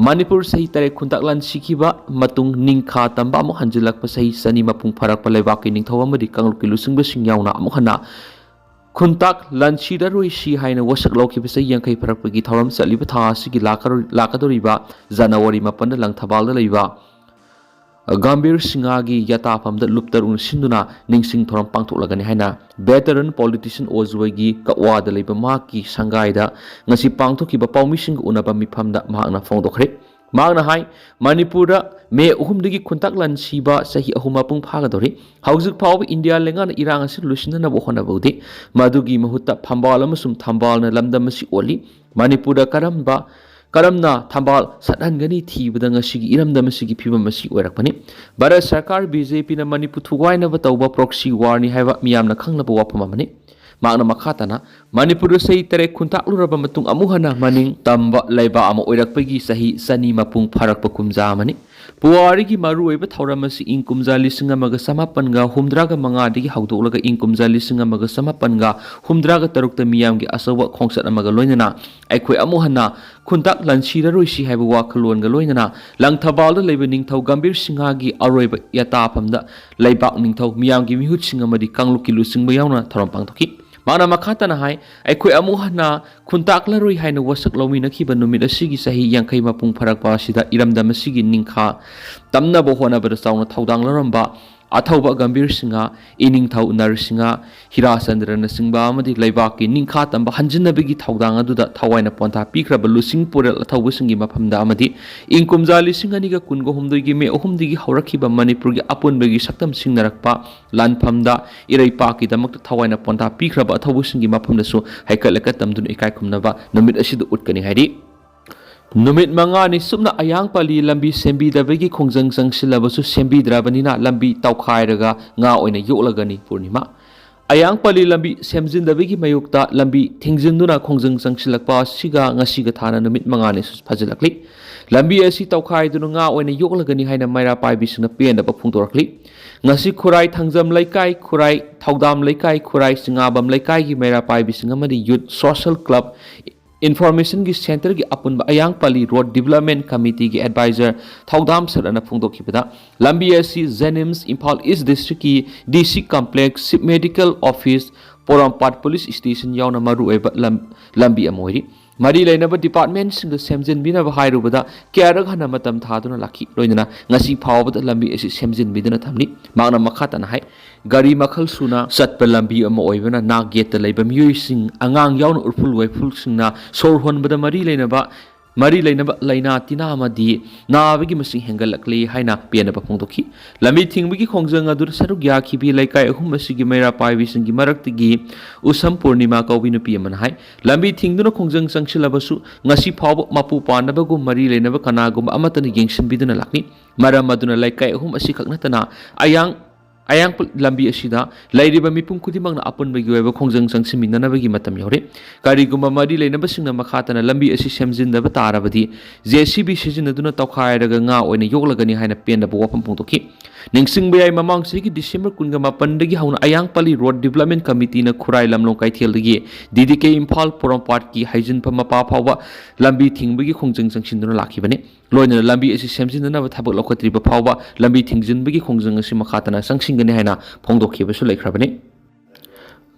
ꯃꯅꯤꯄꯨꯔ ꯆꯍꯤ ꯇꯔꯦꯠ ꯈꯨꯟꯇꯥꯛ ꯂꯥꯟꯁꯤꯈꯤꯕ ꯃꯇꯨꯡ ꯅꯤꯡꯈꯥ ꯇꯝꯕ ꯑꯃꯨꯛ ꯍꯟꯖꯤꯜꯂꯛꯄ ꯆꯍꯤ ꯆꯅꯤ ꯃꯄꯨꯡ ꯐꯥꯔꯛꯄ ꯂꯩꯕꯥꯛꯀꯤ ꯅꯤꯡꯊꯧ ꯑꯃꯗꯤ ꯀꯥꯡꯂꯨꯞꯀꯤ ꯂꯨꯆꯤꯡꯕꯁꯤꯡ ꯌꯥꯎꯅ ꯑꯃꯨꯛ ꯍꯟꯅ ꯈꯨꯟꯇꯥꯛ ꯂꯥꯟꯁꯤꯔꯔꯣꯏꯁꯤ ꯍꯥꯏꯅ ꯋꯥꯁꯛ ꯂꯧꯈꯤꯕ ꯆꯍꯤ ꯌꯥꯡꯈꯩ ꯐꯥꯔꯛꯄꯒꯤ ꯊꯧꯔꯝ ꯆꯠꯂꯤꯕ ꯊꯥ ꯑꯁꯤꯒꯤ ꯂꯥꯛꯀꯔꯣꯏ-, ꯂꯥꯛꯀꯗꯧꯔꯤꯕ ꯖꯅꯋꯥꯔꯤ ꯃꯥꯄꯟꯗ ꯂꯪꯊꯕꯥꯜꯗ ꯂꯩꯕ ꯒꯝꯚꯤꯔ ꯁꯤꯡꯍꯒꯤ ꯌꯥꯇꯥꯐꯝꯗ ꯂꯨꯞ ꯇꯔꯨꯛꯅ ꯁꯤꯟꯗꯨꯅ ꯅꯤꯡꯁꯤꯡ ꯊꯧꯔꯝ ꯄꯥꯡꯊꯣꯛꯂꯒꯅꯤ ꯍꯥꯏꯅ veteran politician ꯑꯣꯖꯋꯥꯏꯒꯤ ꯀꯛꯋꯥꯗ ꯂꯩꯕ ꯃꯍꯥꯛꯀꯤ ꯁꯪꯒꯥꯏꯗ ꯉꯁꯤ ꯄꯥꯡꯊꯣꯛꯈꯤꯕ ꯄꯥꯎꯃꯤꯁꯤꯡꯒ ꯎꯅꯕ ꯃꯤꯐꯝꯗ ꯃꯍꯥꯛꯅ ꯐꯣꯡꯗꯣꯛꯈ꯭ꯔꯦ꯫ ꯃꯍꯥꯛꯅ ꯍꯥꯏ, ꯃꯅꯤꯄꯨꯔꯗ ꯃꯦ ꯑꯍꯨꯝꯗꯒꯤ ꯈꯨꯟꯇꯥꯛ ꯂꯥꯟꯁꯤꯕ ꯆꯍꯤ ꯑꯍꯨꯝ ꯃꯄꯨꯡ ꯐꯥꯒꯗꯧꯔꯤ꯫ ꯍꯧꯖꯤꯛ ꯐꯥꯎꯕ ꯏꯟꯗꯤꯌꯥ ꯂꯩꯉꯥꯛꯅ ꯏꯔꯥꯡ ꯑꯁꯤ ꯂꯣꯏꯁꯤꯟꯅꯅꯕ ꯍꯣꯠꯅꯕ ꯎꯗꯦ꯫ ꯃꯗꯨꯒꯤ ꯃꯍꯨꯠꯇ ꯐꯝꯕꯥꯜ ꯑꯃꯁꯨꯡ ꯊꯝꯕꯥꯜꯅ ꯂꯝꯗꯝ ꯑꯁꯤ ꯑꯣꯜꯂꯤ꯫ ꯃꯅꯤꯄꯨꯔꯗ ꯀꯔꯝꯕ, ꯀꯔꯝꯅ ꯊꯝꯕꯥꯜ ꯁꯠꯍꯟꯒꯅꯤ ꯊꯤꯕꯗ ꯉꯁꯤꯒꯤ ꯏꯔꯝꯗꯝ ꯑꯁꯤꯒꯤ ꯐꯤꯕꯝ ꯑꯁꯤ ꯑꯣꯏꯔꯛꯄꯅꯤ꯫ ꯚꯥꯔꯠ ꯁꯔꯀꯥꯔ ꯕꯤ ꯖꯦ ꯄꯤꯅ ꯃꯅꯤꯄꯨꯔ ꯊꯨꯒꯥꯏꯅꯕ ꯇꯧꯕ proxy war ꯅꯤ ꯍꯥꯏꯕ ꯃꯤꯌꯥꯝꯅ ꯈꯪꯅꯕ ꯋꯥꯐꯝ ꯑꯃꯅꯤ꯫ ꯃꯍꯥꯛꯅ ꯃꯈꯥ ꯇꯥꯅ, ꯃꯅꯤꯄꯨꯔꯗ ꯆꯍꯤ ꯇꯔꯦꯠ ꯈꯨꯟꯇꯥꯛꯂꯨꯔꯕ ꯃꯇꯨꯡ ꯑꯃꯨꯛ ꯍꯟꯅ ꯃꯅꯤꯡ ꯇꯝꯕ ꯂꯩꯕꯥꯛ ꯑꯃ ꯑꯣꯏꯔꯛꯄꯒꯤ ꯆꯍꯤ ꯆꯅꯤ ꯃꯄꯨꯡ ꯐꯥꯔꯛꯄ ꯀꯨꯝꯖꯥ ꯑꯃꯅꯤ꯫ ꯄꯨꯋꯥꯔꯤꯒꯤ ꯃꯔꯨꯑꯣꯏꯕ ꯊꯧꯔꯝ ꯑꯁꯤ ꯏꯪ ꯀꯨꯝꯖꯥ ꯂꯤꯁꯤꯡ ꯑꯃꯒ ꯆꯃꯥꯄꯟꯒ ꯍꯨꯝꯗ꯭ꯔꯥꯒ ꯃꯉꯥꯗꯒꯤ ꯍꯧꯗꯣꯛꯂꯒ ꯏꯪ ꯀꯨꯝꯖꯥ ꯂꯤꯁꯤꯡ ꯑꯃꯒ ꯆꯃꯥꯄꯟꯒ ꯍꯨꯝꯗ꯭ꯔꯥꯒ ꯇꯔꯨꯛꯇ ꯃꯤꯌꯥꯝꯒꯤ ꯑꯆꯧꯕ ꯈꯣꯡꯆꯠ ꯑꯃꯒ ꯂꯣꯏꯅꯅ ꯑꯩꯈꯣꯏ ꯑꯃꯨꯛ ꯍꯟꯅ ꯈꯨꯟꯇꯥꯛ ꯂꯥꯟꯁꯤꯔꯔꯣꯏꯁꯤ ꯍꯥꯏꯕ ꯋꯥꯈꯜꯂꯣꯟꯒ ꯂꯣꯏꯅꯅ ꯂꯪꯊꯕꯥꯜꯗ ꯂꯩꯕ ꯅꯤꯡꯊꯧ ꯒꯝꯚꯤꯔ ꯁꯤꯡꯍꯒꯤ ꯑꯔꯣꯏꯕ ꯌꯥꯇꯥꯐꯝꯗ ꯂꯩꯕꯥꯛ ꯅꯤꯡꯊꯧ, ꯃꯤꯌꯥꯝꯒꯤ ꯃꯤꯍꯨꯠꯁꯤꯡ ꯑꯃꯗꯤ ꯀꯥꯡꯂꯨꯞꯀꯤ ꯂꯨꯆꯤꯡꯕ ꯌꯥꯎꯅ ꯊꯧꯔꯝ ꯄꯥꯡꯊꯣꯛꯈꯤ꯫ ꯃꯍꯥꯛꯅ ꯃꯈꯥ ꯇꯥꯅ ꯍꯥꯏ, ꯑꯩꯈꯣꯏ ꯑꯃꯨꯛ ꯍꯟꯅ ꯈꯨꯟꯇꯥꯛꯂꯔꯣꯏ ꯍꯥꯏꯅ ꯋꯥꯁꯛ ꯂꯧꯃꯤꯟꯅꯈꯤꯕ ꯅꯨꯃꯤꯠ ꯑꯁꯤꯒꯤ ꯆꯍꯤ ꯌꯥꯡꯈꯩ ꯃꯄꯨꯡ ꯐꯥꯔꯛꯄ ꯑꯁꯤꯗ ꯏꯔꯝꯗꯝ ꯑꯁꯤꯒꯤ ꯅꯤꯡꯈꯥ ꯇꯝꯅꯕ ꯍꯣꯠꯅꯕꯗ ꯆꯥꯎꯅ ꯊꯧꯗꯥꯡ ꯂꯧꯔꯝꯕ ꯑꯊꯧꯕ ꯒꯝꯚꯤꯔ ꯁꯤꯡꯍ, ꯏꯅꯤꯡꯊꯧ ꯅꯔꯁꯤꯡꯍ, ꯍꯤꯔꯥꯆꯟꯗ꯭ꯔꯅꯆꯤꯡꯕ ꯑꯃꯗꯤ ꯂꯩꯕꯥꯛꯀꯤ ꯅꯤꯡꯈꯥ ꯇꯝꯕ ꯍꯟꯖꯤꯟꯅꯕꯒꯤ ꯊꯧꯗꯥꯡ ꯑꯗꯨꯗ ꯊꯋꯥꯏꯅ ꯄꯣꯟꯊꯥ ꯄꯤꯈ꯭ꯔꯕ ꯂꯨꯆꯤꯡ ꯄꯨꯔꯦꯜ ꯑꯊꯧꯕꯁꯤꯡꯒꯤ ꯃꯐꯝꯗ ꯑꯃꯗꯤ ꯏꯪ ꯀꯨꯝꯖꯥ ꯂꯤꯁꯤꯡ ꯑꯅꯤꯒ ꯀꯨꯟꯒ ꯍꯨꯝꯗꯣꯏꯒꯤ ꯃꯦ ꯑꯍꯨꯝꯗꯒꯤ ꯍꯧꯔꯛꯈꯤꯕ ꯃꯅꯤꯄꯨꯔꯒꯤ ꯑꯄꯨꯟꯕꯒꯤ ꯁꯛꯇꯝ ꯁꯤꯡꯅꯔꯛꯄ ꯂꯥꯟꯐꯝꯗ ꯏꯔꯩꯄꯥꯛꯀꯤꯗꯃꯛꯇ ꯊꯋꯥꯏꯅ ꯄꯣꯟꯊꯥ ꯄꯤꯈ꯭ꯔꯕ ꯑꯊꯧꯕꯁꯤꯡꯒꯤ ꯃꯐꯝꯗꯁꯨ ꯍꯩꯀꯠ ꯂꯩꯀꯠ ꯇꯝꯗꯨꯅ ꯏꯀꯥꯏ ꯈꯨꯝꯅꯕ ꯅꯨꯃꯤꯠ ꯑꯁꯤꯗ ꯎꯠꯀꯅꯤ ꯍꯥꯏꯔꯤ꯫ ꯅꯨꯃꯤꯠ ꯃꯉꯥꯅꯤ ꯁꯨꯞꯅ ꯑꯌꯥꯡꯄꯜꯂꯤ ꯂꯝꯕꯤ ꯁꯦꯝꯕꯤꯗꯕꯒꯤ ꯈꯣꯡꯖꯪ ꯆꯪꯁꯤꯜꯂꯕꯁꯨ ꯁꯦꯝꯕꯤꯗ꯭ꯔꯕꯅꯤꯅ ꯂꯝꯕꯤ ꯇꯧꯈꯥꯏꯔꯒ ꯉꯥ ꯑꯣꯏꯅ ꯌꯣꯛꯂꯒꯅꯤ꯫ ꯄꯨꯔꯅꯤꯃꯥ꯫ ꯑꯌꯥꯡꯄꯜꯂꯤ ꯂꯝꯕꯤ ꯁꯦꯝꯖꯤꯟꯗꯕꯒꯤ ꯃꯥꯌꯣꯛꯇ ꯂꯝꯕꯤ ꯊꯤꯡꯖꯤꯟꯗꯨꯅ ꯈꯣꯡꯖꯪ ꯆꯪꯁꯤꯜꯂꯛꯄ ꯑꯁꯤꯒ ꯉꯁꯤꯒ ꯊꯥꯅ ꯅꯨꯃꯤꯠ ꯃꯉꯥꯅꯤ ꯐꯥꯖꯤꯜꯂꯛꯂꯤ꯫ ꯂꯝꯕꯤ ꯑꯁꯤ ꯇꯧꯈꯥꯏꯗꯨꯅ ꯉꯥ ꯑꯣꯏꯅ ꯌꯣꯛꯂꯒꯅꯤ ꯍꯥꯏꯅ ꯃꯩꯔꯥ ꯄꯥꯏꯕꯤꯁꯤꯡꯅ ꯄꯦꯟꯗꯕ ꯐꯣꯡꯗꯣꯔꯛꯂꯤ꯫ ꯉꯁꯤ ꯈꯨꯔꯥꯏ ꯊꯥꯡꯖꯝ ꯂꯩꯀꯥꯏ, ꯈꯨꯔꯥꯏ ꯊꯧꯗꯥꯝ ꯂꯩꯀꯥꯏ, ꯈꯨꯔꯥꯏ ꯆꯤꯉꯥꯕꯝ ꯂꯩꯀꯥꯏꯒꯤ ꯃꯩꯔꯥ ꯄꯥꯏꯕꯤꯁꯤꯡ ꯑꯃꯗꯤ Youth Social Club Informationꯒꯤ Centreꯒꯤ ꯑꯄꯨꯟꯕ ꯑꯌꯥꯡꯄꯜꯂꯤ Road Development Committeeꯒꯤ advisor ꯊꯧꯗꯥꯝ ꯁꯔꯠꯅ ꯐꯣꯡꯗꯣꯛꯈꯤꯕꯗ, ꯂꯝꯕꯤ ꯑꯁꯤ JNIMS, Imphal East Districtꯀꯤ D C Complex, Chief Medical Office, ꯄꯣꯔꯣꯝꯄꯥꯠ Police Station ꯌꯥꯎꯅ ꯃꯔꯨꯑꯣꯏꯕ ꯂꯝ-, ꯂꯝꯕꯤ ꯑꯃ ꯑꯣꯏꯔꯤ꯫ ꯃꯔꯤ ꯂꯩꯅꯕ ꯗꯤꯄꯥꯔꯠꯃꯦꯟꯁꯤꯡꯗ ꯁꯦꯝꯖꯤꯟꯕꯤꯅꯕ ꯍꯥꯏꯔꯨꯕꯗ ꯀꯌꯥꯔꯛ ꯍꯟꯅ ꯃꯇꯝ ꯊꯥꯗꯨꯅ ꯂꯥꯛꯈꯤ꯫ ꯂꯣꯏꯅꯅ ꯉꯁꯤ ꯐꯥꯎꯕꯗ ꯂꯝꯕꯤ ꯑꯁꯤ ꯁꯦꯝꯖꯤꯟꯕꯤꯗꯨꯅ ꯊꯝꯂꯤ꯫ ꯃꯍꯥꯛꯅ ꯃꯈꯥ ꯇꯥꯅ ꯍꯥꯏ, ꯒꯥꯔꯤ ꯃꯈꯜ ꯁꯨꯅ ꯆꯠꯄ ꯂꯝꯕꯤ ꯑꯃ ꯑꯣꯏꯕꯅ ꯅꯥꯛ ꯌꯦꯠꯇ ꯂꯩꯕ ꯃꯤꯑꯣꯏꯁꯤꯡ, ꯑꯉꯥꯡ ꯌꯥꯎꯅ ꯎꯔꯐꯨꯜ ꯋꯥꯏꯐꯨꯜꯁꯤꯡꯅ ꯁꯣꯔ ꯍꯣꯟꯕꯗ ꯃꯔꯤ ꯂꯩꯅꯕ, ꯃꯔꯤ ꯂꯩꯅꯕ ꯂꯥꯏꯅꯥ ꯇꯤꯟꯅꯥ ꯑꯃꯗꯤ ꯅꯥꯕꯒꯤ ꯃꯁꯤꯡ ꯍꯦꯟꯒꯠꯂꯛꯂꯤ ꯍꯥꯏꯅ ꯄꯦꯟꯅꯕ ꯐꯣꯡꯗꯣꯛꯈꯤ꯫ ꯂꯝꯕꯤ ꯊꯤꯡꯕꯒꯤ ꯈꯣꯡꯖꯪ ꯑꯗꯨꯗ ꯁꯔꯨꯛ ꯌꯥꯈꯤꯕꯤ ꯂꯩꯀꯥꯏ ꯑꯍꯨꯝ ꯑꯁꯤꯒꯤ ꯃꯩꯔꯥ ꯄꯥꯏꯕꯤꯁꯤꯡꯒꯤ ꯃꯔꯛꯇꯒꯤ ꯎꯁꯝ ꯄꯨꯔꯅꯤꯃꯥ ꯀꯧꯕꯤ ꯅꯨꯄꯤ ꯑꯃꯅ ꯍꯥꯏ, ꯂꯝꯕꯤ ꯊꯤꯡꯗꯨꯅ ꯈꯣꯡꯖꯪ ꯆꯪꯁꯤꯜꯂꯕꯁꯨ ꯉꯁꯤ ꯐꯥꯎꯕ ꯃꯄꯨ ꯄꯥꯟꯅꯕꯒꯨꯝ ꯃꯔꯤ ꯂꯩꯅꯕ ꯀꯅꯥꯒꯨꯝꯕ ꯑꯃꯠꯇꯅ ꯌꯦꯡꯁꯤꯟꯕꯤꯗꯨꯅ ꯂꯥꯛꯂꯤ꯫ ꯃꯔꯝ ꯑꯗꯨꯅ ꯂꯩꯀꯥꯏ ꯑꯍꯨꯝ ꯑꯁꯤꯈꯛ ꯅꯠꯇꯅ ꯑꯌꯥꯡ ꯑꯌꯥꯡꯄ ꯂꯝꯕꯤ ꯑꯁꯤꯗ ꯂꯩꯔꯤꯕ ꯃꯤꯄꯨꯝ ꯈꯨꯗꯤꯡꯃꯛꯅ ꯑꯄꯨꯟꯕꯒꯤ ꯑꯣꯏꯕ ꯈꯣꯡꯖꯪ ꯆꯪꯁꯤꯟꯃꯤꯟꯅꯅꯕꯒꯤ ꯃꯇꯝ ꯌꯧꯔꯦ꯫ ꯀꯔꯤꯒꯨꯝꯕ ꯃꯔꯤ ꯂꯩꯅꯕꯁꯤꯡꯅ ꯃꯈꯥ ꯇꯥꯅ ꯂꯝꯕꯤ ꯑꯁꯤ ꯁꯦꯝꯖꯤꯟꯗꯕ ꯇꯥꯔꯕꯗꯤ ꯖꯦ ꯁꯤ ꯕꯤ ꯁꯤꯖꯤꯟꯅꯗꯨꯅ ꯇꯧꯈꯥꯏꯔꯒ ꯉꯥ ꯑꯣꯏꯅ ꯌꯣꯛꯂꯒꯅꯤ ꯍꯥꯏꯅ ꯄꯦꯟꯗꯕ ꯋꯥꯐꯝ ꯐꯣꯡꯗꯣꯛꯈꯤ꯫ ꯅꯤꯡꯁꯤꯡꯕ ꯌꯥꯏ, ꯃꯃꯥꯡ ꯆꯍꯤꯒꯤ ꯗꯤꯁꯦꯝꯕꯔ ꯀꯨꯟꯒ ꯃꯥꯄꯟꯗꯒꯤ ꯍꯧꯅ ꯑꯌꯥꯡꯄꯜꯂꯤ ꯔꯣꯗ ꯗꯤꯕꯂꯞꯃꯦꯟ ꯀꯃꯤꯇꯤꯅ ꯈꯨꯔꯥꯏ ꯂꯝꯂꯣꯡ ꯀꯩꯊꯦꯜꯗꯒꯤ ꯗꯤ ꯗꯤ ꯀꯦ ꯏꯝꯐꯥꯜ ꯄꯣꯔꯣꯝꯄꯥꯠꯀꯤ ꯍꯩꯖꯤꯟꯐꯝ ꯃꯄꯥ ꯐꯥꯎꯕ ꯂꯝꯕꯤ ꯊꯤꯡꯕꯒꯤ ꯈꯣꯡꯖꯪ ꯆꯪꯁꯤꯟꯗꯨꯅ ꯂꯥꯛꯈꯤꯕꯅꯤ꯫ ꯂꯣꯏꯅꯅ ꯂꯝꯕꯤ ꯑꯁꯤ ꯁꯦꯝꯖꯤꯟꯅꯅꯕ ꯊꯕꯛ ꯂꯧꯈꯠꯇ꯭ꯔꯤꯕ ꯐꯥꯎꯕ ꯂꯝꯕꯤ ꯊꯤꯡꯖꯤꯟꯕꯒꯤ ꯈꯣꯡꯖꯪ ꯑꯁꯤ ꯃꯈꯥ ꯇꯥꯅ ꯆꯪꯁꯤꯟꯒꯅꯤ ꯍꯥꯏꯅ ꯐꯣꯡꯗꯣꯛꯈꯤꯕꯁꯨ ꯂꯩꯈ꯭ꯔꯕꯅꯤ꯫